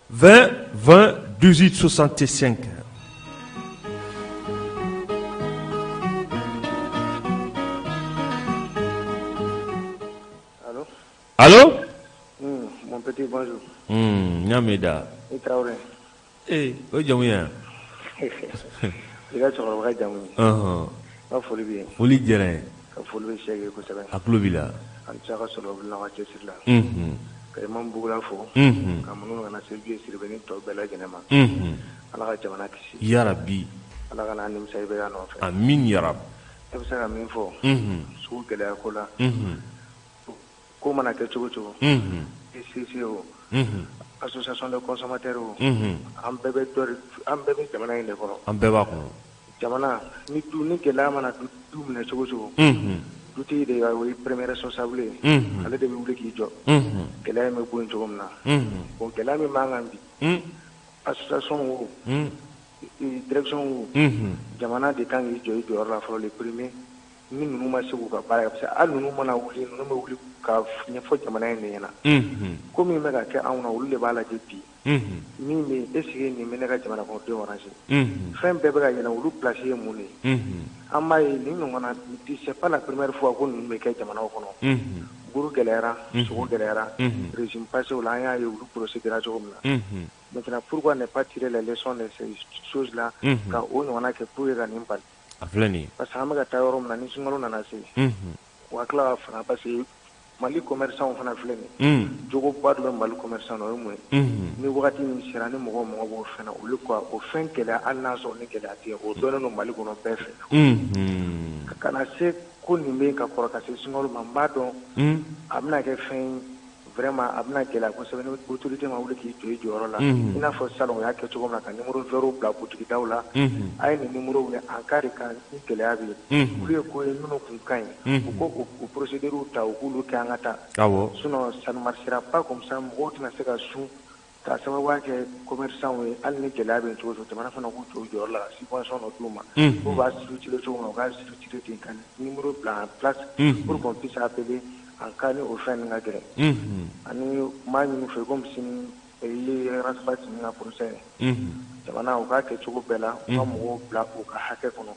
20 20 18 65 allo mon petit bonjour n y'a mɛn da i Tarawele ee o jamu ye i ka cɛkɔrɔba ka jamu ye n ka foli b'i ye foli diyara n ye ka foli bɛ Sɛki ye kosɛbɛ a tulo b'i la a ni ce a ka sɔrɔ n'a ka cɛsiri la ka Imam Bugula fo ka minnu kana Sedu Sidibe ni tɔw bɛɛ lajɛlen ma Ala ka jamana kisi yarabi Ala kana nimisa IBK nɔfɛ amin yarabi ne bɛ se ka min fɔ sugu gɛlɛya ko la ko mana kɛ cogo cogo CC o association de consommateurs o an bɛɛ bɛ an bɛɛ bɛ jamana in de kɔnɔ an bɛɛ b'a kɔnɔ jamana ni du ni gɛlɛya mana du minɛ cogo cogo dutigi de o ye premier responsable ye ale de bɛ wuli k'i jɔ gɛlɛya in bɛ bɔ yen cogo min na bon gɛlɛya min b'an kan bi association o direction o jamana de kan k'i jɔ i jɔyɔrɔ la fɔlɔ le premier Ni ninnu ma se k'u ka baara kɛ, parce que hali ninnu mana wuli, ninnu bɛ wuli ka ɲɛfɔ jamana in de ɲɛna. Ko min bɛ ka kɛ anw na, olu de b'a lajɛ bi. Min bɛ yen, est ce que nin bɛ ne ka jamana kɔnɔdenw arranger? Fɛn bɛɛ bɛ ka yɛlɛn, olu place ye mun de ye? An b'a ye nin ɲɔgɔn na, c'est pas la première fois ko ninnu bɛ kɛ jamanaw kɔnɔ. Buru gɛlɛyara, sogo gɛlɛyara, régime passé la, an y'a ye olu procédera cogo min na. Maintenant, pourquoi ne pas tirer les leçons de ces choses là ka o ɲɔgɔnna kɛ pour que ka nin bali? A filɛ nin ye. Parce que an bɛ ka taa yɔrɔ min na, ni sunkalo nana se, u ka tila ka fara, parce que Mali commerçant fana filɛ nin ye, jogoba dɔ bɛ Mali commerçant na, o ye mun ye? Ni wagati min sera, ni mɔgɔ mɔgɔ b'o fɛn na, olu ka o fɛn gɛlɛya, hali n'a sɔrɔ ni gɛlɛya tɛ yen, o dɔnnen don Mali kɔnɔ bɛɛ fɛ. Ka na se ko nin bɛ yen ka kɔrɔ ka se sunkalo ma, n b'a dɔn a bɛna kɛ fɛn ye, vraiment a bɛna gɛlɛya kosɛbɛ ni autorité ma wuli k'i jɔ i jɔyɔrɔ la. I n'a fɔ salon u y'a kɛ cogo min na, ka numéro vert bila boutique daw la, a ye nin numéro wele en cas de cas ni gɛlɛya bɛ yen. Olu ye ko ye minnu kun ka ɲi, u ko u procédure ta, u k'olu kɛ, an ka taa. Sinon ça ne marchera pas comme ça. Mɔgɔw tɛna se ka sun k'a sababuya kɛ commerçant ye. Hali ni gɛlɛya bɛ yen cogo o cogo, jamana fana k'u jɔ u jɔyɔrɔ la ka subvention dɔ d'u ma. N'u b'a structurer cogo min na, u k'a structurer ten, ka numéro bila en place pour qu'on puisse appeler en cas ni o fɛn ninnu ka gɛlɛn. Ani n b'a ɲini u fɛ, komi sini ye Ras Bath ka procès ye, jamana u k'a kɛ cogo bɛɛ la, u ka mɔgɔw bila u ka hakɛ kɔnɔ,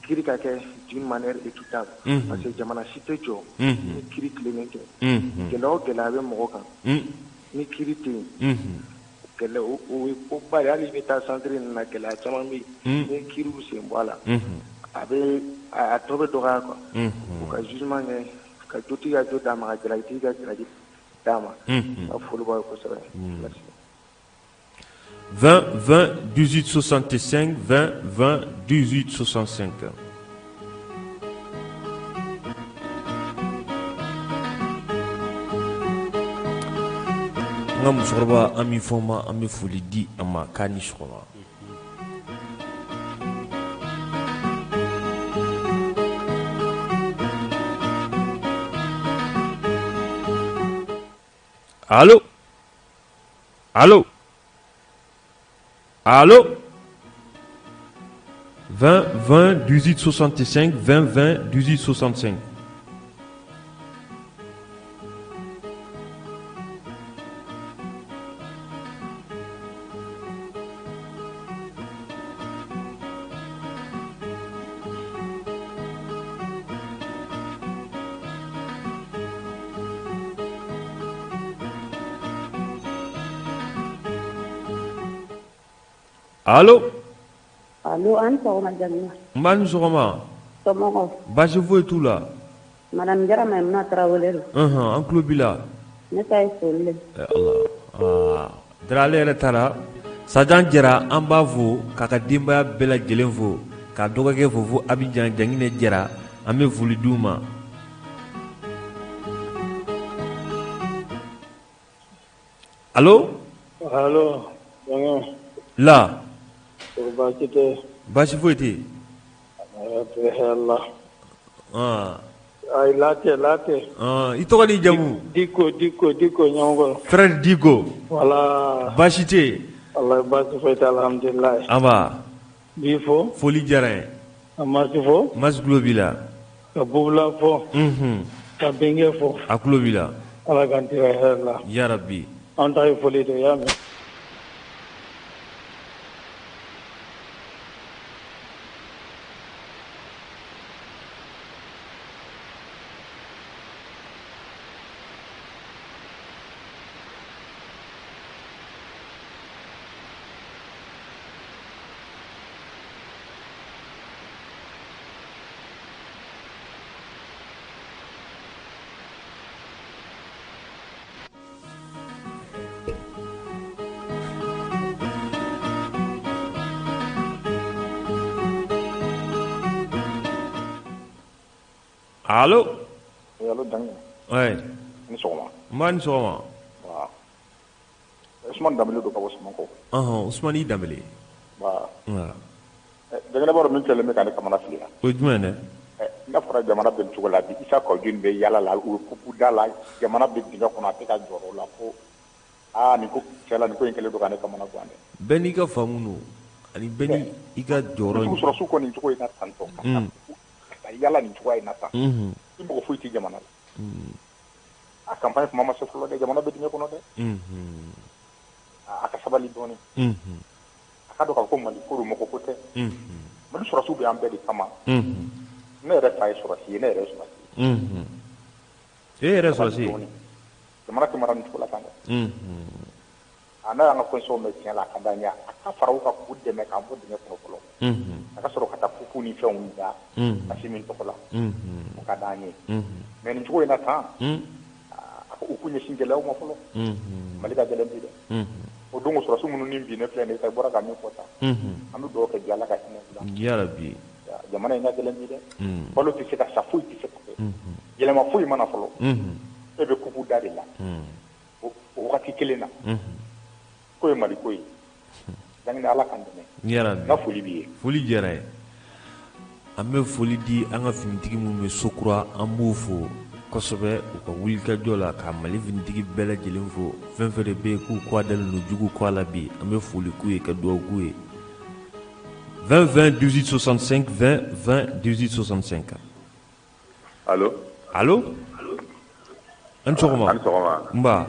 kiiri ka kɛ d'une manière équitable, parce que jamana si tɛ jɔ ni kiiri tilennen tɛ. Gɛlɛya o gɛlɛya bɛ mɔgɔ kan, ni kiiri tɛ yen, gɛlɛya o ye ko ba de. Hali i bɛ taa centre ninnu na, gɛlɛya caman bɛ yen, ni kiiriw sen bɔ a la, a bɛ a tɔ bɛ dɔgɔya quoi. U ka jugement kɛ ka jotigi ka jo d'a ma, ka jalakitigi ka jalaki d'a ma. N ka foli b'aw ye kosɛbɛ. Merci. 20 20 18 65, 20 20 18 65. N ka musokɔrɔba, an bɛ fɔ ma, an bɛ foli di a ma k'a ni sɔgɔma. Allo, allo, allo. 20 20 18 65, 20 20 18 65. Allo. Allo, an sɔgɔma Jamila. N ba, ni sɔgɔma. Somɔgɔw? Baasi foyi t'u la. Madame Jara Maimuna Tarawele don. Unhun, an tulo b'i la. Ne ta ye foli le. Allah, aa Dara, ale yɛrɛ taara Sajan Jara, an b'a fo k'a ka denbaya bɛɛ lajɛlen fo, k'a dɔgɔkɛ fo fo Abidjan, Janginɛ Jara, an bɛ foli d'u ma. Allo. Allo. La. Baasi tɛ? Baasi foyi tɛ yen. La. Ayi, latɛ latɛ. I tɔgɔ ni jamu? Diko, Diko, Diko ɲɔgɔn. Frère Diko. Voilà. Baasi tɛ yen? Walahi baasi foyi tɛ, alhamdulilayi. Anba. B'i fo. Foli diyara n ye. Ka Masi fo. Masi tulo b'i la. Ka Bubula fo. Ka Bɛnkɛ fo. A tulo b'i la. Ala k'an tila hɛrɛ la. Yarabi. An ta ye foli de ye, i y'a mɛn. Allo. Allo, Dange. Ouais. Ni sɔgɔma. N ba, ni sɔgɔma. Usumani Danbele don ka bɔ Samakɔ. Ɔhɔn, Usumani Danbele. Wa. Voilà. Jamana b'a dɔn min kɛlen bɛ ka ne kamana fili la. O ye jumɛn ye dɛ? N'a fɔra jamana bɛ cogo la bi, Isa Kaw Jim bɛ yala la, u bɛ kupu da la, jamana bɛ dingɛ kɔnɔ, a tɛ ka jɔrɔ o la ko aa nin ko cɛ la, nin ko in kɛlen don ka ne kamana gan dɛ. Bɛɛ n'i ka faamu don, ani bɛɛ ni i ka jɔyɔrɔ. Sɔrɔsiw kɔni cogo in na tan tɔ. Ka ka yala nin cogoya in na tan, i mɔgɔ foyi tɛ jamana la. A campagne kuma ma se fɔlɔ dɛ, jamana bɛ dingɛ kɔnɔ dɛ. A ka sabali dɔɔni. A ka dɔn k'a fɔ ko Mali ko don, mɔgɔ ko tɛ. Mali sɔrɔdasiw bɛ an bɛɛ de kama. Ne yɛrɛ fa ye sɔrɔdasi ye, ne yɛrɛ ye sɔrɔdasi ye. E yɛrɛ sɔrɔdasi ye? Jamana tɛ mara nin cogo la tan dɛ. A n'a y'an ka constitution mɛn tiɲɛ la, a ka d'an ye a ka fara u kan k'u dɛmɛ k'an bɔ dingɛ kɔnɔ fɔlɔ. A ka sɔrɔ ka taa kupu ni fɛnw da Asimi tɔgɔ la, o ka d'an ye. Mais nin cogo in na tan, a ko u k'u ɲɛsin gɛlɛyaw ma fɔlɔ. Mali ka gɛlɛn bi dɛ. O don sɔrɔdasi minnu ni bi ne filɛ nin ye, i bɔra ka min fɔ tan, an bɛ dugawu kɛ bi Ala ka hinɛ u la. Yarabi. Jamana in ka gɛlɛn bi dɛ. Balo tɛ se ka sa, foyi tɛ se ka kɛ. Yɛlɛma foyi mana fɔlɔ. E bɛ kupu da de la. O wagati kelen na. Ko ye Mali ko ye. Janginɛ, Ala k'an dɛmɛ. Yarabi. N ka foli b'i ye. Foli diyara ye. An bɛ foli di an ka finitigi minnu bɛ Sokura, an b'u fo kosɛbɛ u ka wulikajɔ la, ka Mali finitigi bɛɛ lajɛlen fo. Fɛn fɛn de bɛ yen k'u kɔ dalen don jugu kɔ la bi, an bɛ foli k'u ye ka dugawu k'u ye. 20 20 18 65 20 20 18 65. Allo. Allo. An sɔgɔma. An sɔgɔma. Nba.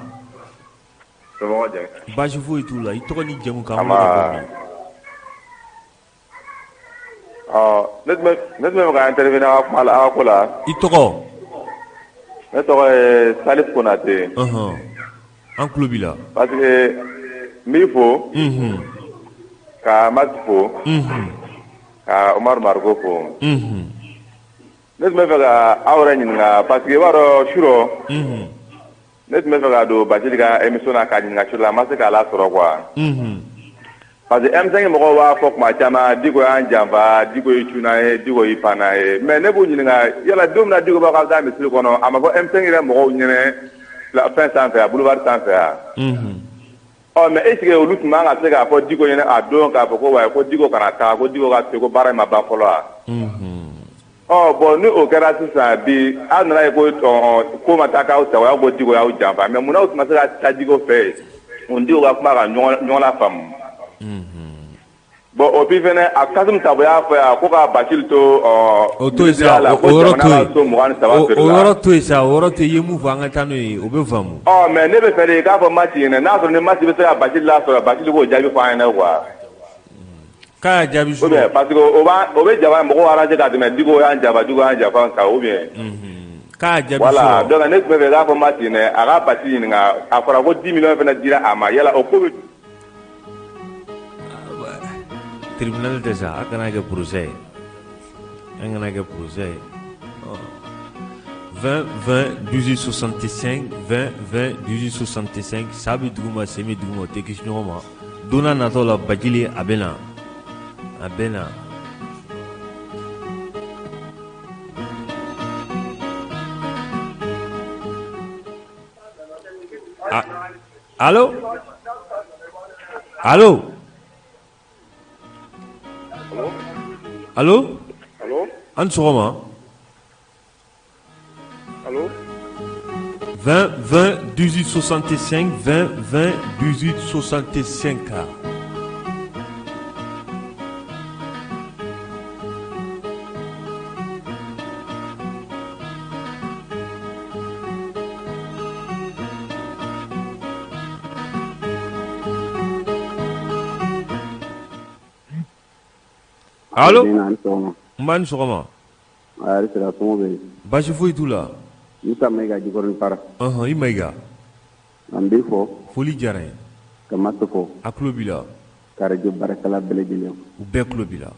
Somɔgɔw jɛ. Baasi foyi t'u la. I tɔgɔ ni jamu k'an wele ka bɔ min? Ne tun bɛ fɛ ka intervenir aw ka kuma la, aw ka ko la. I tɔgɔ? Ne tɔgɔ ye Salif Konate. Ɔnhɔn. An tulo b'i la. Parce que n b'i fo. Unhun. Ka Mati fo. Unhun. Ka Umaru Mariko fo. Unhun. Ne tun bɛ fɛ ka aw yɛrɛ ɲininka parce que i b'a dɔn surɔ. Unhun. Ne tun bɛ fɛ ka don Bacili ka émission na k'a ɲininka surɔ la, n ma se k'a lasɔrɔ quoi. Unhun. Parce que M5 mɔgɔw b'a fɔ kuma caman Diko y'an janfa, Diko y'i cun n'an ye, Diko y'i pan n'an ye. Mais ne b'u ɲininka yala don min na Diko b'a fɔ k'a bɛ taa misiri kɔnɔ, a ma fɔ M5 yɛrɛ mɔgɔw ɲɛnɛ fɛn sanfɛ a boulevard sanfɛ wa? Unhun. Ɔ mais est ce que olu tun man ka se k'a fɔ Diko ɲɛna a don k'a fɔ ko wayi ko Diko kana taa, ko Diko ka to ko baara in ma ban fɔlɔ wa? Unhun. Ɔ bon ni o kɛra sisan bi aw nana ye ko ko ma taa k'aw sago, aw ko Diko y'aw janfa, mais munna aw tun ma se ka taa Diko fɛ yen, u ni Diko ka kuma ka ɲɔgɔn lafaamu? Bon o puis fɛnɛ a Kasimu Sabo y'a fɔ yan ko ka Bacili to o to yen sa, o yɔrɔ to yen, o yɔrɔ to yen sa, o yɔrɔ to yen, i ye mun fɔ an ka taa n'o ye, o bɛ faamu. Ɔ mais ne bɛ fɛ de i k'a fɔ Mati ɲɛna, n'a sɔrɔ ni Mati bɛ se ka Bacili lasɔrɔ, Bacili k'o jaabi fɔ an ɲɛna quoi. K'a y'a jaabi su. Ou bien parce que o bɛ jama mɔgɔw arranger ka tɛmɛ Diko y'an janfa, Diko y'an janfa kan ou bien. K'a jaabi su. Voilà donc ne tun bɛ fɛ i k'a fɔ Mati ɲɛna a ka Bacili ɲininka, a fɔra ko 10 millions fana dira a ma, yala o ko bɛ. Tribunal tɛ sa, a kana kɛ procès ye, an kana kɛ procès ye. 20 20 18 65 20 20 18 65. Sa bɛ dugu ma, sen bɛ dugu ma, o tɛ kisi ɲɔgɔn ma. Don n'a nataw la Bacili a bɛ na, a bɛ na. Allo allo allo. An sɔgɔma. Allo. 20 20 18 65 20 20 18 65. Allo. N ba ni sɔgɔma. Baasi foyi t'u la. Musa Mayiga Jikɔrɔni Para. Ɔnhɔn, i Mayiga. An b'i fo. Foli diyara n ye. Ka Mati fo. A tulo b'i la. Ka radio baarakɛla bɛɛ lajɛlen. U bɛɛ tulo b'i la.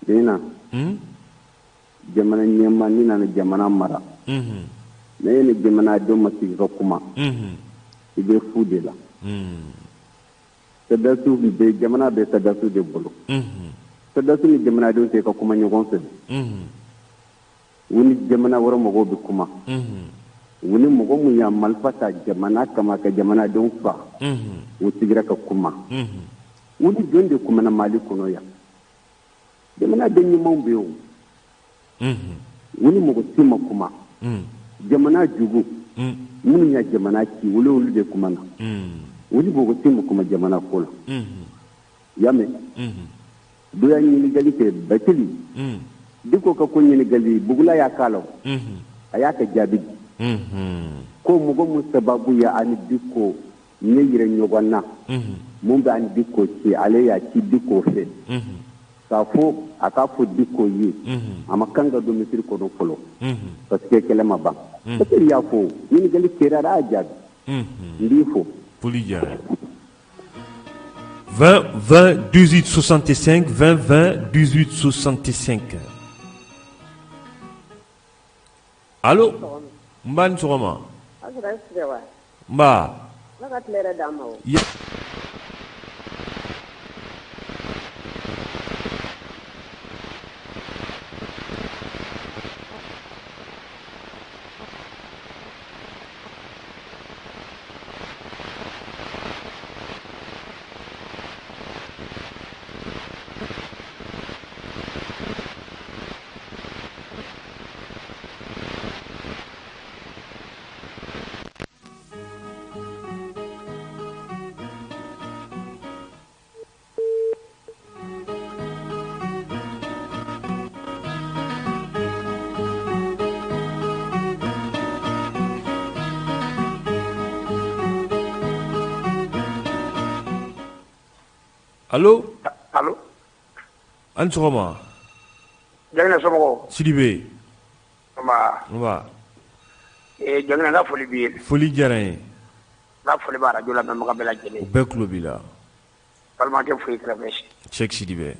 Bena. Un. Jamana ɲɛmaa n'i nana jamana mara. Unhun. N'e ni jamanadenw ma sigi ka kuma. Unhun. I bɛ fu de la. Un. Sɔrɔdasiw bɛ jamana bɛ sɔrɔdasiw de bolo. Unhun. Sɔrɔdasiw ni jamanadenw tɛ ka kuma ɲɔgɔn fɛ. Unhun. U ni jamana wɛrɛ mɔgɔw bɛ kuma. Unhun. U ni mɔgɔ min y'a marifa ta jamana kama ka jamanadenw faa. Unhun. U sigira ka kuma. Unhun. U ni jɔn de kumana Mali kɔnɔ yan? Jamanaden ɲumanw bɛ yen o. Unhun. U ni mɔgɔ si ma kuma. Un. Jamana jugu. Un. Minnu ya jamana ci, olu de kumana. Un. U ni mɔgɔ si ma kuma jamana ko la. Unhun. I y'a mɛn? Unhun. Dɔ y'a ɲininkali kɛ Bacili. Un. Diko ka ko ɲininkali Bugula y'a k'a la a y'a ka jaabi di ko mɔgɔ mun sababu ye ani Diko ɲɛ yira ɲɔgɔn na mun bɛ ani Diko cɛ ale y'a ci Diko fɛ k'a fɔ a k'a fɔ Diko ye a ma kan ka don misiri kɔnɔ fɔlɔ parce que kɛlɛ ma ban peut-être y'a fɔ ɲininkali kɛra a y'a jaabi n b'i fo. Foli diyara n ye. 20 20 18 65 20 20 18 65 allo nba ni sɔgɔma nba Allo allo a ni sɔgɔma Jaginɛ somɔgɔw Sidibe nba nba ee Jaginɛ n ka foli b'i ye foli diyara n ye n ka foli bɛ radio lamɛnbaga bɛɛ lajɛlen u bɛɛ tulo b'i la balimakɛ fo i kɛrɛfɛ Cheick Sidibe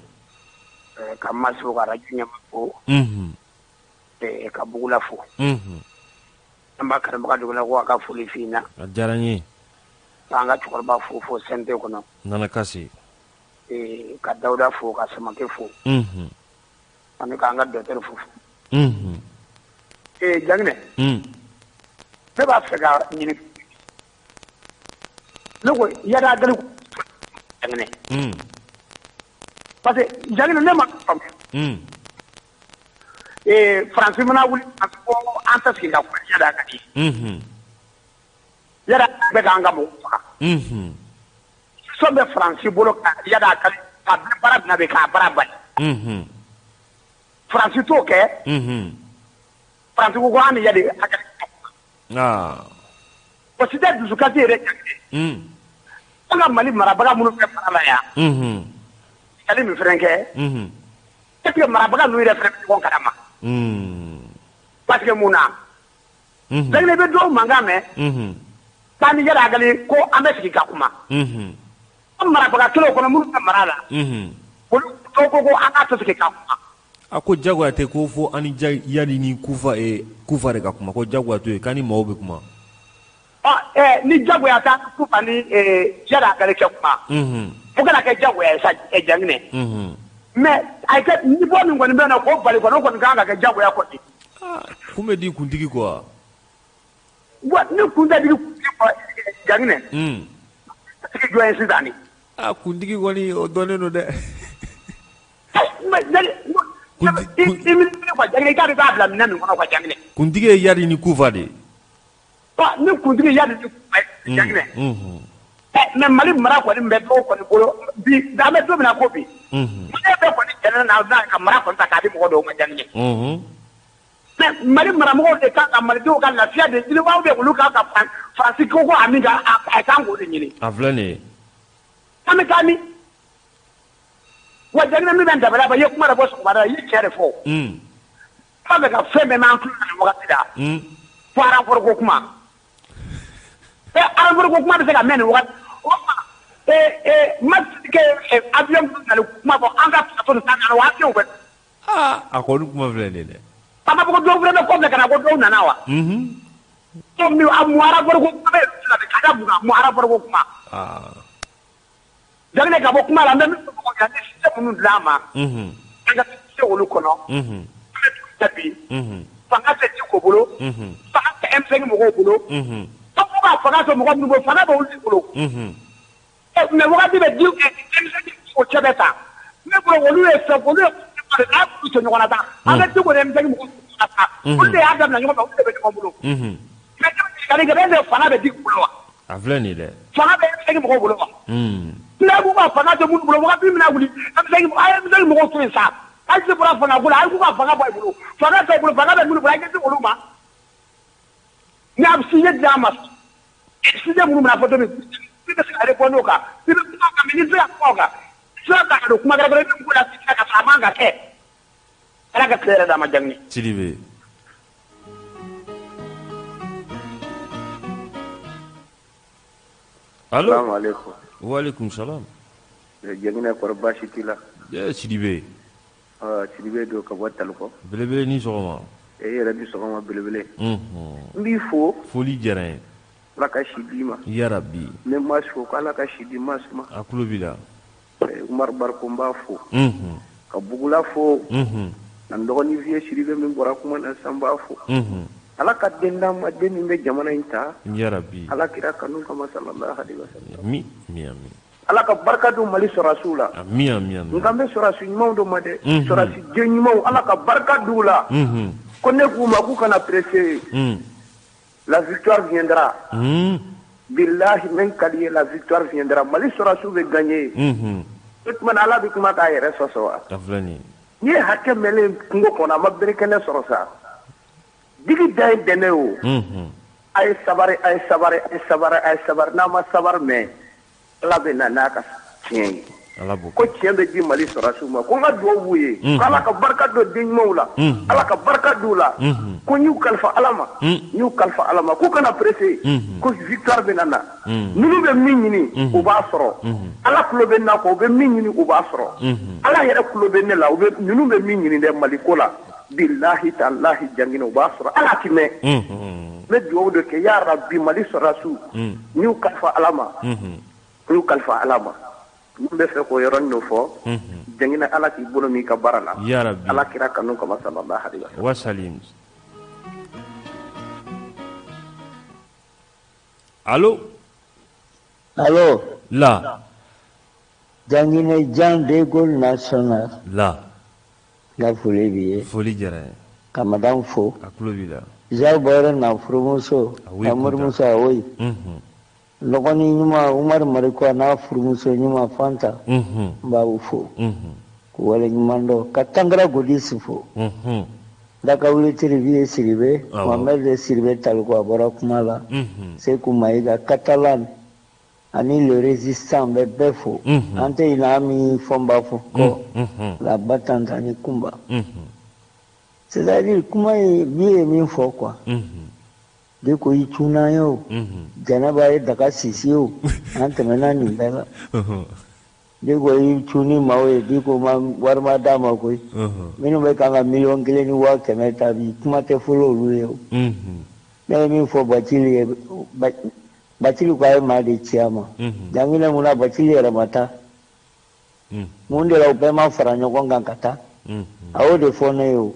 ka Masi ka radio ɲɛmaa fo unhun ka Bugula fo unhun an b'a kanubaga dugu la ko a ka foli f'i ɲɛna a diyara n ye k'an ka cɛkɔrɔba fo fo CNT kɔnɔ Nana Kase ka Dawuda fo ka Samakɛ fo unhun ani k'an ka docteur fo unhun ee Jaginɛ ne b'a fɛ ka ɲini ne ko Iyad Ag Ghali Jaginɛ parce que Jaginɛ ne ma faamuya ee Faransi mana wuli ko an tɛ sigi ka kuma Iyad Ag Ghali Iyad bɛ k'an ka mɔgɔw faga sɔn bɛ Faransi bolo ka Iyad Ag Ghali ka baara min na bi k'a baara bali Faransi t'o kɛ Faransi ko an ni Iyad Ag Ghali o si tɛ dusukasi yɛrɛ Jaginɛ an ka Mali marabaga minnu bɛ mara la yan kɛlɛ min fɛnɛ kɛ est ce que marabaga ninnu yɛrɛ fɛnɛ bɛ ɲɔgɔn kalama parce que mun na Jaginɛ i bɛ dɔw mankan mɛn k'an ni Iyad Ag Ghali ko an bɛ sigi ka kuma an marabaga kelenw kɔnɔ minnu bɛ mara la olu dɔw ko an k'a tɛ sigi ka kuma a ko jagoya tɛ ko fo an ni Iyad ni Kufa Kufa de ka kuma ko jagoya to yen k'an ni maaw bɛ kuma ni jagoya taa Kufa ni Iyad Ag Ghali cɛ kuma o kana kɛ jagoya ye sa Jaginɛ mais a kɛ ni bɔ min kɔni bɛ na k'o bali kɔni o kɔni kan ka kɛ jagoya kɔni kun bɛ di kuntigi kɔ wa wa ni kun tɛ di kuntigi kɔ Jaginɛ tigi jɔn ye sisan ni a kuntigi kɔni o dɔnnen don dɛ i k'a b'a bila minɛn min kɔnɔ quoi Jaginɛ kuntigi ye Iyad ni Kufa de ye ni kuntigi Iyad ni Kufa Jaginɛ mais Mali mara kɔni bɛ dɔw kɔni bolo bi an bɛ don min na ko bi Malien bɛɛ kɔni jɛnna n'a ka mara kɔni ta k'a di mɔgɔ dɔw ma Jaginɛ mais Mali maramɔgɔw de kan ka malidenw ka lafiya de ɲini wa ou bien olu kan ka Faransi ko ko a min ka a kan k'o de ɲini a filɛ nin ye an bɛ taa min wa Jaginɛ min bɛ n dabali ban i ye kuma dɔ fɔ sɔgɔmada la i ye tiɲɛ de fɔ an bɛ ka fɛn bɛɛ m'an tulo la nin wagati la fo renfort ko kuma renfort ko kuma bɛ se ka mɛn nin wagati o tuma Masike avion minnu nali kuma fɔ an ka plateau nin sanfɛ o avion bɛ a kɔni kuma filɛ nin ye dɛ a ma fɔ ko dɔw fana bɛ kɔfɛ ka na ko dɔw nana wa donc mun renfort ko kuma bɛ ka da mun kan mun renfort ko kuma Jaginɛ ka bɔ kuma la n bɛ min fɔ mɔgɔw ɲɛna ni sujet minnu dilan an ma an ka se olu kɔnɔ an bɛ don min na bi fanga tɛ Diko bolo fanga tɛ M5 mɔgɔw bolo an ko ka fanga to mɔgɔ minnu bolo fanga bɛ olu de bolo mais wagati bɛ di M5 o cɛ bɛ tan ne bolo olu ye fɛn olu ye a y'olu to ɲɔgɔn na tan an bɛ Diko ni M5 mɔgɔw to ɲɔgɔn na tan olu de y'a daminɛ ɲɔgɔn fɛ olu de bɛ ɲɔgɔn bolo mais ɲininkali kɛ est ce que fanga bɛ Diko bolo wa a filɛ nin ye dɛ fanga bɛ M5 mɔgɔw bolo wa n'a b'u ka fanga to minnu bolo wagati min na wuli M5 a ye M5 mɔgɔw to yen sa Hali bɔra fanga bolo, a k'u ka fanga bɔ i bolo, fanga t'u bolo, fanga bɛ minnu bolo, a ɲɛsin olu ma. Ni a bɛ sujet di an ma, sujet minnu bɛna fɔ don min, i bɛ se ka répondre o kan, i bɛ kuma o kan, mais n'i tɛ se ka kuma o kan, sira ta ka don kuma gɛrɛ gɛrɛ, i bɛ mɔgɔw lasigi ka sɔrɔ a man ka kɛ. Ala ka tile yɛrɛ d'a ma Janginɛ. Sidibe. Allo. Salamu aleykum. Waaleykum salam. Janginɛ kɔri baasi t'i la? Sidibe. Sidibe don ka bɔ Talikɔ. Belebele ni sɔgɔma. E yɛrɛ ni sɔgɔma belebele. N b'i fo. Foli diyara n ye. Ala ka si d'i ma. Yarabi. N bɛ Mas fo ko Ala ka si di Mas ma. A tulo b'i la. Umaru Bariko n b'a fo. Ka Bugula fo. Ka n dɔgɔnin vieux Sidibe min bɔra kuma na sisan n b'a fo. Ala ka den d'an ma den min bɛ jamana in ta. Yarabi. Ala kira kanu kama sallallahu alaihi wasallam. Ami ami. Ala ka barika don Mali sɔrɔdasiw la. Ami ami ami. N kan bɛ sɔrɔdasi ɲumanw de ma dɛ. Sɔrɔdasi den ɲumanw Ala ka barika d'u la. Ko ne k'u ma k'u kana presser. La victoire viendra. Billahi min ka di ye la victoire viendra. Mali sɔrɔdasiw bɛ gagner. O tuma na Ala bɛ kuma k'a yɛrɛ sɔsɔ wa? A filɛ nin ye. N'i ye hakɛ mɛlen kungo kɔnɔ a ma berekɛnɛ sɔrɔ sa. Digi da ye dɛnɛ o. A ye sabari a ye sabari a ye sabari a ye sabari n'a ma sabari mɛn Ala bɛ na n'a ka tiɲɛ ye. Ko tiɲɛ bɛ di Mali sɔrɔdasiw ma ko n ka dugawu b'u ye. Ko Ala ka barika don den ɲumanw la. Ala ka barika d'u la. Ko n y'u kalifa Ala ma. N y'u kalifa Ala ma k'u kana presser. Ko victoire bɛ na na. Ninnu bɛ min ɲini u b'a sɔrɔ. Ala tulo bɛ na kɔ u bɛ min ɲini u b'a sɔrɔ. Ala yɛrɛ tulo bɛ ne la u bɛ ninnu bɛ min ɲini dɛ Mali ko la. Bilahi talahi Janginɛ u b'a sɔrɔ Ala ti mɛn. N bɛ dugawu de kɛ ya Rabi Mali sɔrɔdasiw. N y'u kalifa Ala ma. N y'u kalifa Ala ma. N bɛ fɛ k'o yɔrɔnin dɔ fɔ. Janginɛ Ala k'i bolo mɛn i ka baara la. Ya Rabi. Ala kira kanu kama sallallahu alaihi wa salim. Allo. Allo. La. Janginɛ Jean de Gaulle national. La. N ka foli b'i ye. Foli diyara n ye. Ka madame fo. A tulo b'i la. Jean Bɔrɛ n'a furumuso. A n'a morimuso awoyi. Dɔgɔnin ɲuman Umaru Mariko n'a furumuso ɲuman Fanta. N b'aw fo. K'u waleɲuman dɔn ka Tankara Godisi fo. Dakawuli Tiribi ye Sidibe. Mohamed de Sidibe Taliko a bɔra kuma la. Seku Mayiga Katalan ani le résistant bɛ bɛɛ fo. An tɛ ɲinɛ an min fɔnba fo kɔ. La battante ani Kunba. C'est à dire kuma in min ye min fɔ quoi. Diko i cunna ye o. Jɛnɛba ye daga sisi o. An tɛmɛna nin bɛɛ la. Diko i cun ni maaw ye Diko ma wari ma d'a ma koyi. Minnu bɛ kan ka 1,1 miliyɔn ta bi kuma tɛ fɔlɔ olu ye o. Ne ye min fɔ Bacili ye Bacili ko a ye maa de ci a ma. Janginɛ mun na Bacili yɛrɛ ma taa. Mun de la u bɛɛ ma fara ɲɔgɔn kan ka taa. A y'o de fɔ ne ye o.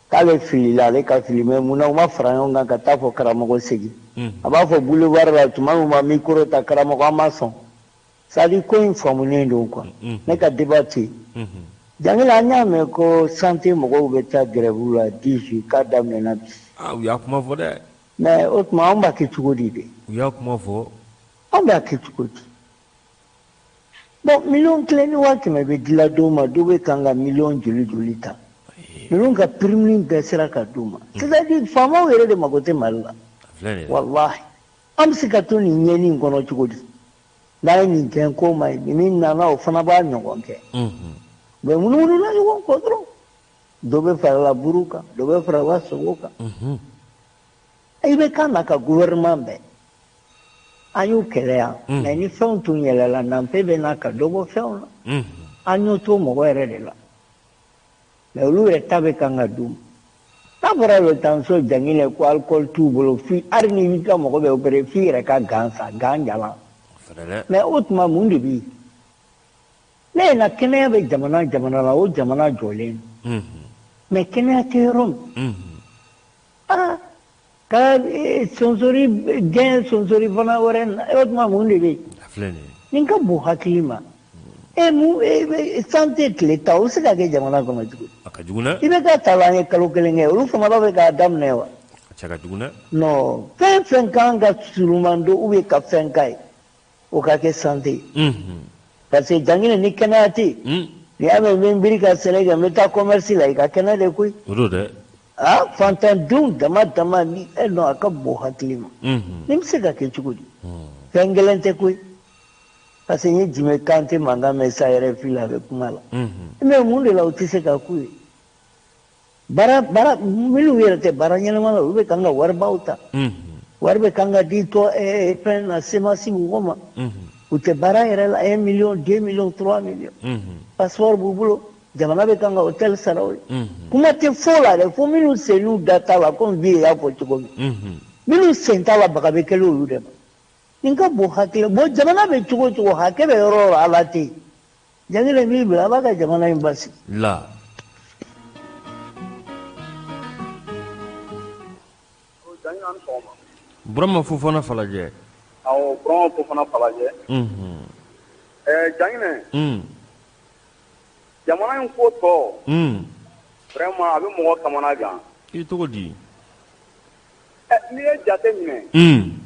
K'ale filila ale ka fili mais mun na u ma fara ɲɔgɔn kan ka taa fɔ karamɔgɔ segin. A b'a fɔ boulevard la tuma min ma micro ta karamɔgɔ an ma sɔn. C'est à dire ko in faamunen don quoi. Ne ka débat tɛ yen. Janginɛ an y'a mɛn ko santé mɔgɔw bɛ taa grève la 10 jours k'a daminɛna bi. Ah u y'a kuma fɔ dɛ. Mais o tuma anw b'a kɛ cogo di de? U y'a kuma fɔ. Anw b'a kɛ cogo di? Bon 1,1 miliyɔn bɛ dila dɔw ma dɔw bɛ kan ka miliyɔn joli joli ta. Ninnu ka prime bɛɛ sera ka d'u ma. C'est à dire faamaw yɛrɛ de mako tɛ Mali la. Walahi an bɛ se ka to nin ɲɛni in kɔnɔ cogo di? N'a ye nin kɛ ko ma ɲi min nana o fana b'a ɲɔgɔn kɛ. U bɛ munumunu na ɲɔgɔn kɔ dɔrɔn. Dɔ bɛ farala buru kan dɔ bɛ farala sogo kan. I bɛ kan na ka gouvernement bɛɛ. An y'u kɛlɛ yan. Mais ni fɛnw tun yɛlɛla nanpe bɛ na ka dɔ bɔ fɛnw na. An y'o to mɔgɔ yɛrɛ de la. Mais olu yɛrɛ ta bɛ kan ka d'u ma. N'a fɔra lɔtanso Janginɛ ko alcool t'u bolo f'i hali ni b'i ka mɔgɔ bɛ opéré f'i yɛrɛ ka gan san gan jalan. Mais o tuma mun de bɛ yen? Ne ye na kɛnɛya bɛ jamana jamana la o jamana jɔlen don. Mais kɛnɛya tɛ yɔrɔ min. Ah ka sonsori gɛn sonsori fana wɛrɛ o tuma mun de bɛ yen? Nin ka bon hakili ma. E mun santé tile ta o bɛ se ka kɛ jamana kɔnɔ cogo di? A ka jugu dɛ. I bɛ ka ta la an ye kalo kelen kɛ olu fana b'a fɛ k'a daminɛ wa? A cɛ ka jugu dɛ. Non fɛn fɛn kan ka suruman don ou bien ka fɛn k'a ye o ka kɛ santé. Parce que Janginɛ ni kɛnɛya tɛ yen. N'i y'a mɛn n bɛ n biri ka sɛnɛ kɛ, n bɛ taa commerce la, i ka kɛnɛ de koyi. O don dɛ. Aa, fantandenw dama dama ni e non, a ka bon hakili ma. Nin bɛ se ka kɛ cogo di? Fɛn gɛlɛn tɛ koyi. Parce que n ye Jime Kante mankan mɛn sa RFI la, a bɛ kuma la. Mais mun de la o tɛ se ka k'u ye? Baara baara minnu yɛrɛ tɛ baara ɲɛnama la, olu bɛ kan ka waribaw ta. Wari bɛ kan ka di tɔ fɛn na CMAS mɔgɔw ma. U tɛ baara yɛrɛ la, 1 million, 2 millions, 3 millions. Passeport b'u bolo, jamana bɛ kan ka hôtel sara u ye. Kuma tɛ fo la dɛ, fo minnu sen n'u da t'a la, komi Vieux y'a fɔ cogo min. Minnu sen t'a la, baga bɛ kɛlen olu de ma. Nin ka bon hakili, bon jamana bɛ cogo o cogo, hakɛ bɛ yɔrɔ o yɔrɔ, Ala tɛ yen. Jangine b'i bila, a b'a ka jamana in basigi. La. Burama Fofana Falajɛ. Awɔ, Burama Fofana Falajɛ. Unhun. Ɛɛ Janginɛ. Un. Jamana in ko tɔ. Un. Vraiment a bɛ mɔgɔ kamana gan. I cogo di? Ɛ n'i ye jate minɛ. Un.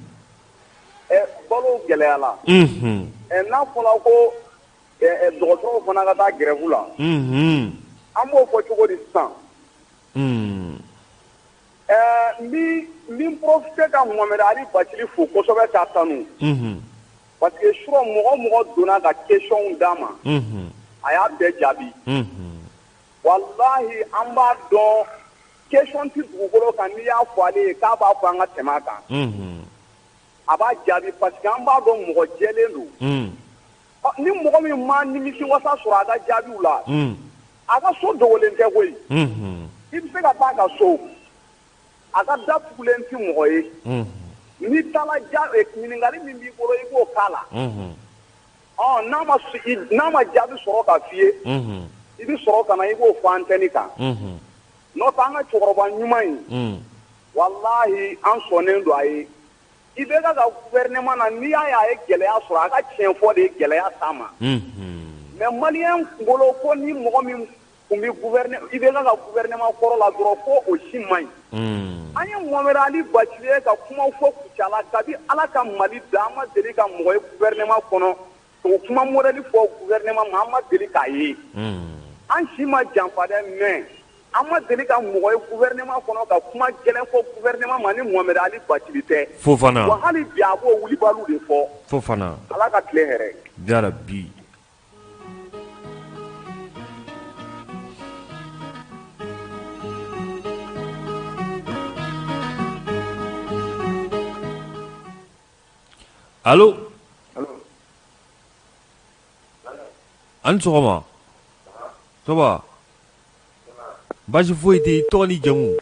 Ɛ balo gɛlɛyala. Unhun. Ɛ n'a fɔra ko ɛ dɔgɔtɔrɔw fana ka taa grève la. Unhun. An b'o fɔ cogo di sisan? Un. Ɛɛ n bi n profiter ka Mohamed Ali Bacili fo kosɛbɛ k'a tanu. Unhun. Parce que surɔ mɔgɔ mɔgɔ donna ka question d'a ma. Unhun. A y'a bɛɛ jaabi. Unhun. Walahi an b'a dɔn question tɛ dugukolo kan n'i y'a fɔ ale ye k'a b'a fɔ an ka tɛmɛ a kan. Unhun. A b'a jaabi parce que an b'a dɔn mɔgɔ jɛlen don. Un. Ɔ ni mɔgɔ min ma nimisiwasa sɔrɔ a ka jaabiw la. Un. A ka so dogolen tɛ koyi. Unhun. I bɛ se ka taa a ka so, a ka da tugulen tɛ mɔgɔ ye. Unhun. N'i taara ja ɲininkali min b'i bolo i b'o k'a la. Unhun. Ɔ n'a ma n'a ma jaabi sɔrɔ ka f'i ye. Unhun. I bɛ sɔrɔ ka na i b'o fɔ antenne kan. Unhun. N'o tɛ an ka cɛkɔrɔba ɲuman in. Un. Walahi an sɔnnen don a ye. IBK ka gouvernement na n'i y'a ye a ye gɛlɛya sɔrɔ a ka tiɲɛ fɔ de ye gɛlɛya s'a ma. Unhun. Mais malien kunkolo ko ni mɔgɔ min tun bɛ IBK ka gouvernement kɔrɔ la dɔrɔn ko o si man ɲi. Un. An ye Mohamed Ali Bacili ye ka kumaw fɔ Kucala kabi Ala ka Mali da an ma deli ka mɔgɔ ye gouvernement kɔnɔ k'o kuma modèle fɔ gouvernement ma an ma deli k'a ye. Un. An si ma janfa dɛ mais an ma deli ka mɔgɔ ye gouvernement kɔnɔ ka kuma gɛlɛn fɔ gouvernement ma ni Mohamed Ali Bacili tɛ. Fofana. Wa hali bi a b'o wulibaliw de fɔ. Fofana. Ala ka tile hɛrɛ. Yarabi. Allo A ni sɔgɔma ça va baasi foyi tɛ yen i tɔgɔ n'i jamu